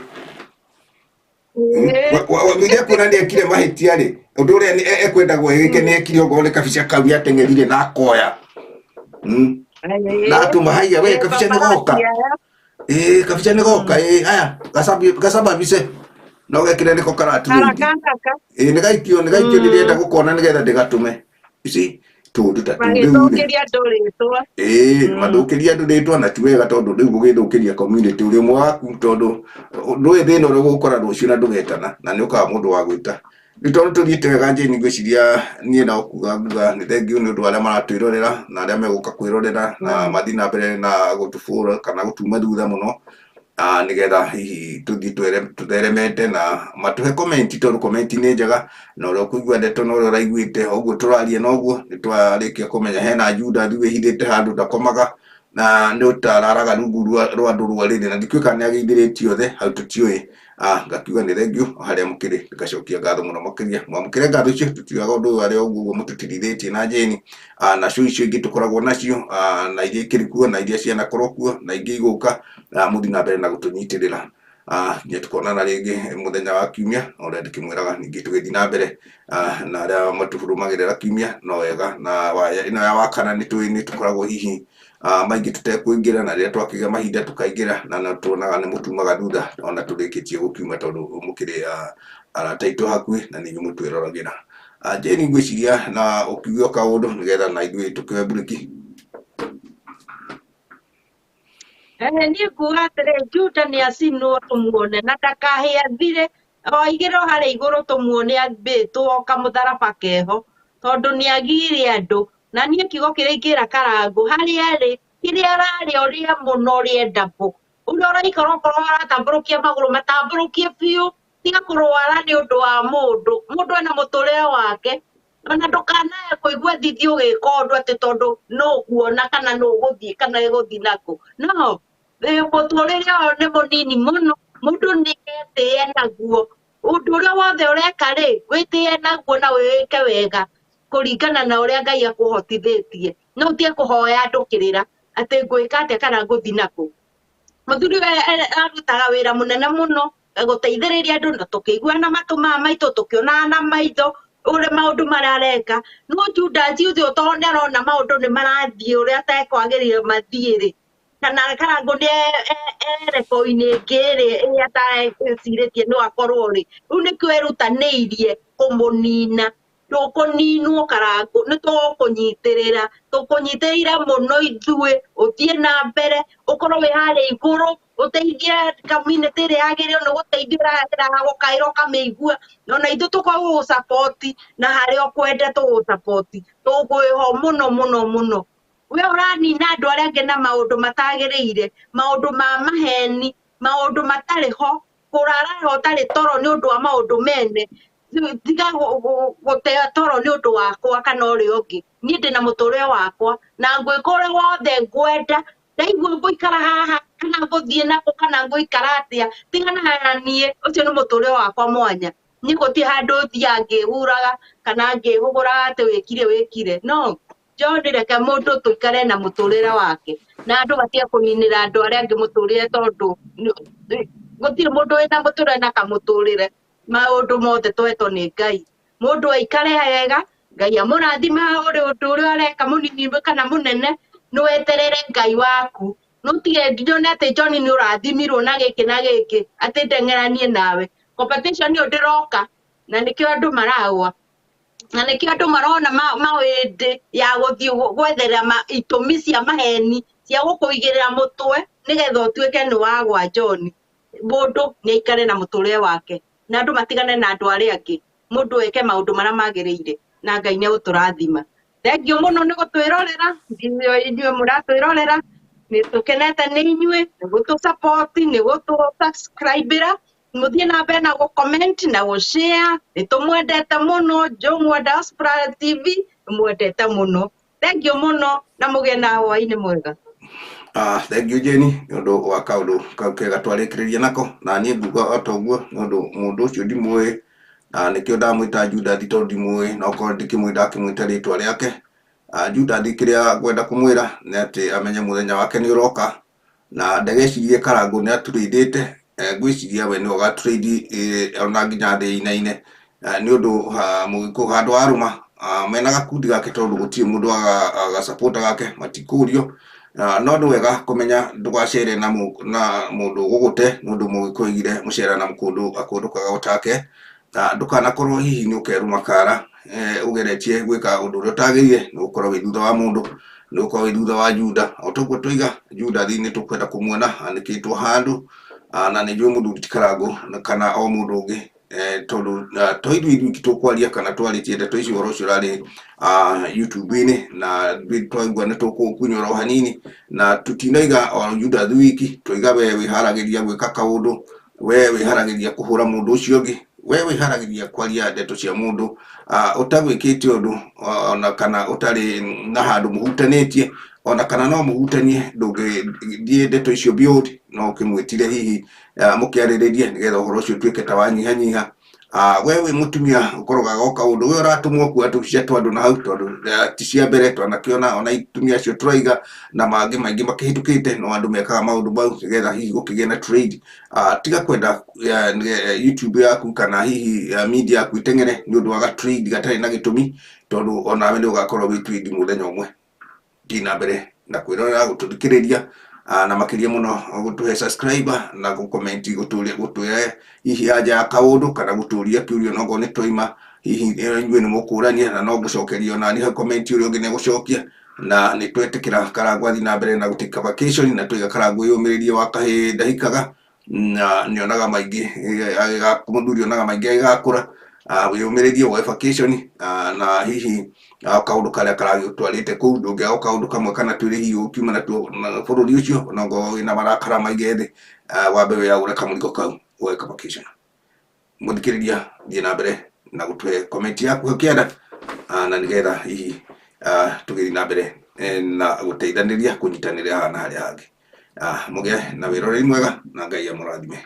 wagũire kuona nĩ ekire mahĩtia rĩ ũndũ ũrĩa ekwendagwo ĩgĩke nĩ ekire okorwo nĩ kabica kau nĩ ateng'erire na akoya na atũma haiya we kabica nĩ goka ĩĩ kabica nĩ goka ĩĩ aya gacababice no gekire nĩko karatuĩndi ĩĩ nĩ gaikio nĩ gaikio ndĩrenda gũkona nĩgetha ndĩgatũme ici tũndũ ta tũu rĩu rĩ Magĩthũkĩria andũ rĩtwa. Ĩĩ mathũkĩria andũ rĩtwa na ti wega tondũ rĩu ũgĩthũkĩria community ũrĩ ũmwe waku tondũ ndũĩ thĩna ũrĩa ũgũkora rũciũ na ndũgetana na nĩ ũkaga mũndũ wa gwĩta. Rĩu tondũ tũthiĩte wega Jane ngwĩciria niĩ no kuga nguga nĩ thengiũ nĩ ũndũ wa arĩa maratwĩrorera na arĩa megũka kwĩrorera na mathiĩ na mbere na gũtũ follow kana gũtuma thutha mũno nĩgetha hihi tũthiĩ tũtheremete na matũhe comment tondũ comment nĩ njega na ũrĩa ũkũigua ndeto na ũrĩa ũraiguĩte ũguo tũraria noguo nĩ twarĩkia kũmenya hena Judas wĩhithĩte handũ ndakomaga na nĩ ũtararaga rungu rwa andũ rwa rĩrĩ na ndikĩũĩ kana nĩ ageithĩrĩtie othe hau tũtiũĩ. Ngakiuga nĩ thengiũ harĩa mũkĩrĩ, ngacokia ngatho mũno makĩria. Mwamũkĩre ngatho icio, tũtiugaga ũndũ ũyũ arĩ o ũguo ũguo mũtũtirithĩtie na Jane, na show icio ingĩ tũkoragwo nacio, na iria ikĩrĩ kuo, na iria cianakorwo kuo, na ingĩ igũka, mũthiĩ na mbere na gũtũnyitĩrĩra. Nginya tukonana rĩngĩ mũthenya wa kiumia, o ũrĩa ndĩkĩmwĩraga, ningĩ tũgĩthiĩ na mbere, na arĩa matũrũmagĩrĩra kiumia no wega, na ĩno ya wakana nĩ tũĩ nĩ tũkoragwo hihi maingĩ tũtekũingĩra, na rĩrĩa twakĩgĩa mahinda tũkaingĩra, na no tuonaga nĩ mũtumaga thutha ona tũrĩkĩtie gũkiuma, tondũ mũkĩrĩ arata aitũ hakuhĩ na nĩ inyuĩ mũtwĩroragĩra. Jane, ngwĩciria na ũkiuge o kaũndũ nĩgetha na ithuĩ tũkĩoe mburĩki. Niĩ nguga atĩrĩ, Juda nĩ acinwo tũmuone na ndakahĩe athire, o aigĩrwo harĩa igũrũ tũmuone ambĩtwo kamũtharaba keho, tondũ nĩ agire andũ. Na niĩ kiugo kĩrĩa ingĩra Karangũ, harĩa arĩ, kĩrĩa ararĩa ũrĩa mũno ũrĩe ndabũ, ũrĩa ũraikara okorwo ũratambũrũkia magũrũ matambũrũkie biũ, tiga kũrwara nĩ ũndũ wa mũndũ. Mũndũ ena mũtũrĩre wake, ona ndũkanae kũigua thithi ũgĩka ũndũ atĩ tondũ nũ ũkuona kana nũ ũgũthiĩ kana ĩgũthiĩ nakũ. No mũtũrĩre ũyũ nĩ mũnini mũno, mũndũ nĩ etĩe naguo. Ũndũ ũrĩa wothe ũreka rĩ, wĩtĩe naguo na wĩke wega kũringana na ũrĩa Ngai akũhotithĩtie. No ũtige kũhoya andũ kĩrĩra atĩ ngwĩka atĩa kana ngũthiĩ nakũ. Mũthuri ũyũ arutaga wĩra mũnene mũno gũteithĩrĩria andũ, na tũkĩiguaga na matũ maya maitũ, tũkĩonaga na maitho ũrĩa maũndũ marĩa areka. No Judas ũcio tondũ nĩ arona maũndũ nĩ marathiĩ ũrĩa atekwagĩrĩire mathiĩ rĩ, kana Karangũ nĩ erekoinĩ ĩngĩ rĩ, ĩrĩa atarecirĩtie no akorwo rĩ, rĩu nĩkĩo erutanĩirie kũmũnina. Ndũkũninwo Karangũ, nĩ tũgũkũnyitĩrĩra, tũkũnyitĩrĩire mũno ithuĩ, ũthiĩ na mbere, ũkorwo wĩ harĩa igũrũ, ũteithie community ĩrĩa yagĩrĩirwo nĩ gũteithio, ĩragũkaĩra ũkamĩigua, ona ithuĩ tũkorwo gũgũ-support, na harĩa ũkwenda tũgũ-support, tũkwĩho mũno mũno mũno. We ũranina andũ arĩa angĩ na maũndũ matagĩrĩire, maũndũ ma maheni, maũndũ matarĩ ho, kũrara ũtarĩ toro nĩ ũndũ wa maũndũ mene. Tiga gũte toro nĩ ũndũ wakwa kana ũrĩa ũngĩ. Niĩ ndĩna mũtũrĩre wakwa na ngwĩka ũrĩa wothe ngwenda. Ndaigua ngũikara haha kana ngũthiĩ nakũ kana ngũikara atĩa, tigana na niĩ, ũcio nĩ mũtũrĩre wakwa mwanya. Niĩ gũtirĩ handũ thiaga ngĩhuraga kana ngĩhũgũraga atĩ wĩkire wĩkire. No John, reke mũndũ tũikare na mũtũrĩre wake, na andũ matige kũninĩra andũ arĩa angĩ mũtũrĩre, tondũ gũtirĩ mũndũ wĩna mũtũrĩre na kamũtũrĩre. Maũndũ mothe twetwo nĩ Ngai. Mũndũ aikare wega, Ngai amũrathime ũrĩ ũndũ ũrĩa ũreka mũnini kana mũnene, nĩ weterere Ngai waku. No tige nyone atĩ John nĩ ũrathimirwo na gĩkĩ na gĩkĩ, atĩ ndeng'eranie nawe. Competition ĩyo ndĩroka, na nĩkĩo andũ maragwa, na nĩkĩo andũ marona mawĩndĩ ya gũthiĩ gwetherera itũmi cia maheni cia gũkũigĩrĩra mũtwe nĩgetha ũtuĩke nĩ wagwa. John, mũndũ nĩ aikare na mũtũrĩre wake, na andũ matigane na andũ arĩa angĩ. Mũndũ eke maũndũ marĩa magĩrĩire, na Ngai nĩ egũtũrathima. Thengiũ mũno nĩ gũtwĩrorera, inyuĩ mũratwĩrorera, nĩ tũkenete nĩ inyuĩ, nĩ gũtũ support, nĩ gũtũ subscribe-ĩra, mũthiĩ na mbere na gũ comment na gũ share. Nĩ tũmwendete mũno. Njũng'wa Diaspora TV mwendete mũno. Thengiũ mũno na mũgĩe na hwaĩ-inĩ mwega. Thank you Jenny nĩ ũndũ wa kaũndũ kau kega twarĩkĩrĩria nako, na niĩ nguga o ta ũguo nĩ ũndũ mũndũ ũcio ndimũĩ, na nĩkĩo ndamwĩta Judathi tondũ ndimũĩ, na okorwo ndikĩmũĩ ndakĩmwĩta rĩtwa rĩake. Judathi, kĩrĩa ngwenda kũmwĩra nĩ atĩ amenye mũthenya wake nĩ ũroka, na ndagecirie Karangũ nĩ atũrĩithĩte. Ngwĩciria we nĩwe ũgatũrĩithi ona nginya thĩ ĩinaine, nĩ ũndũ mũgĩkũyũ handũ arũma mena gakundi gake, tondũ gũtirĩ mũndũ agasapota gake matikũrio. No nĩ wega kũmenya ndũgacere na mũndũ ũgũgũte, nĩ ũndũ mũgĩkũyũ oigire mũcera na mũkũndũ akũndũkaga o take. Na ndũkanakorwo hihi nĩ ũkerũma kara ũgeretie gwĩka ũndũ ũrĩa ũtagĩrĩire, nĩ gũkorwo wĩ thutha wa mũndũ, nĩ gũkorwo wĩ thutha wa Juda. O ta ũguo twoiga, Judathi nĩ tũkwenda kũmuona anĩkĩtwo handũ, na nĩ njũĩ mũthuri ti Karangũ kana o mũndũ ũngĩ, tondũ to ithuĩ ithuiki tũkwaria kana twarĩtie ndeto icio, ũhoro ũcio ũrarĩ YouTube-inĩ, na twaigua nĩ tũkũkunyora o hanini, na tũtinaiga o Judathi wiki, twaiga we wĩharagĩria gwĩka kaũndũ, we wĩharagĩria kũhũra mũndũ ũcio ũngĩ, we wĩharagĩria kwaria ndeto cia mũndũ ũtagwĩkĩte ũndũ ona kana ũtarĩ na handũ mũhutanĩtie. Ona kana no mũhutanie, ndũngĩthiĩ ndeto icio beyond, no ũkĩmwĩtire hihi mũkĩarĩrĩrie nĩgetha ũhoro ũcio ũtuĩke ta wanyihanyiha. We wĩ mũtumia ũkorogaga o kaũndũ, we ũratũmwo kuoya tũbica twa andũ na hau, tondũ ti cia mbere twanakĩona ona itumia acio tũraiga na mangĩ maingĩ makĩhĩtũkĩte, no andũ mekaga maũndũ mau nĩgetha hihi gũkĩgĩe na trade. Tiga kwenda YouTube yaku kana hihi media yaku iteng'ere nĩ ũndũ wa ga trade gatarĩ na gĩtũmi, tondũ onawe nĩ ũgakorwo wĩ trade mũthenya ũmwe. Thiĩ na mbere na kwĩrorera, gũtũthikĩrĩria, na makĩria mũno gũtũhe subscriber na gũcomment, gũtũhe hihi anja ya kaũndũ kana gũtũria kĩũria, onokorwo nĩ twaima hihi inyuĩ nĩ mũkũrania na no ngũcokeria onani hau comment ũrĩa ũngĩ nĩ egũcokia. Na nĩ twetĩkĩra Karangũ athiĩ na mbere na gũtake vacation, na twaiga Karangũ ĩyũmĩrĩrie wa kahĩndĩ ndahikaga na nĩonaga maingĩ mũthuri onaga maingĩ agĩgakũra. Wĩyũmĩrĩrie woe vacation, na hihi kaũndũ karĩa karagĩtwarĩte kũu ndũngĩaga kaũndũ kamwe kana twĩrĩ hihi ũkiuma natuo na bũrũri ũcio, onokorwo wĩna marakara maige thĩ, wambe wĩyagũre kamũrigo kau woe vacation. Mũthikĩrĩria, thiĩ na mbere na gũtũhe comment yaku hau kĩanda, na nĩgetha hihi tũgĩthiĩ na mbere na gũteithanĩria kũnyitanĩra haha na harĩa hangĩ. Mũgĩe na wĩroreri mwega na Ngai amũrathime.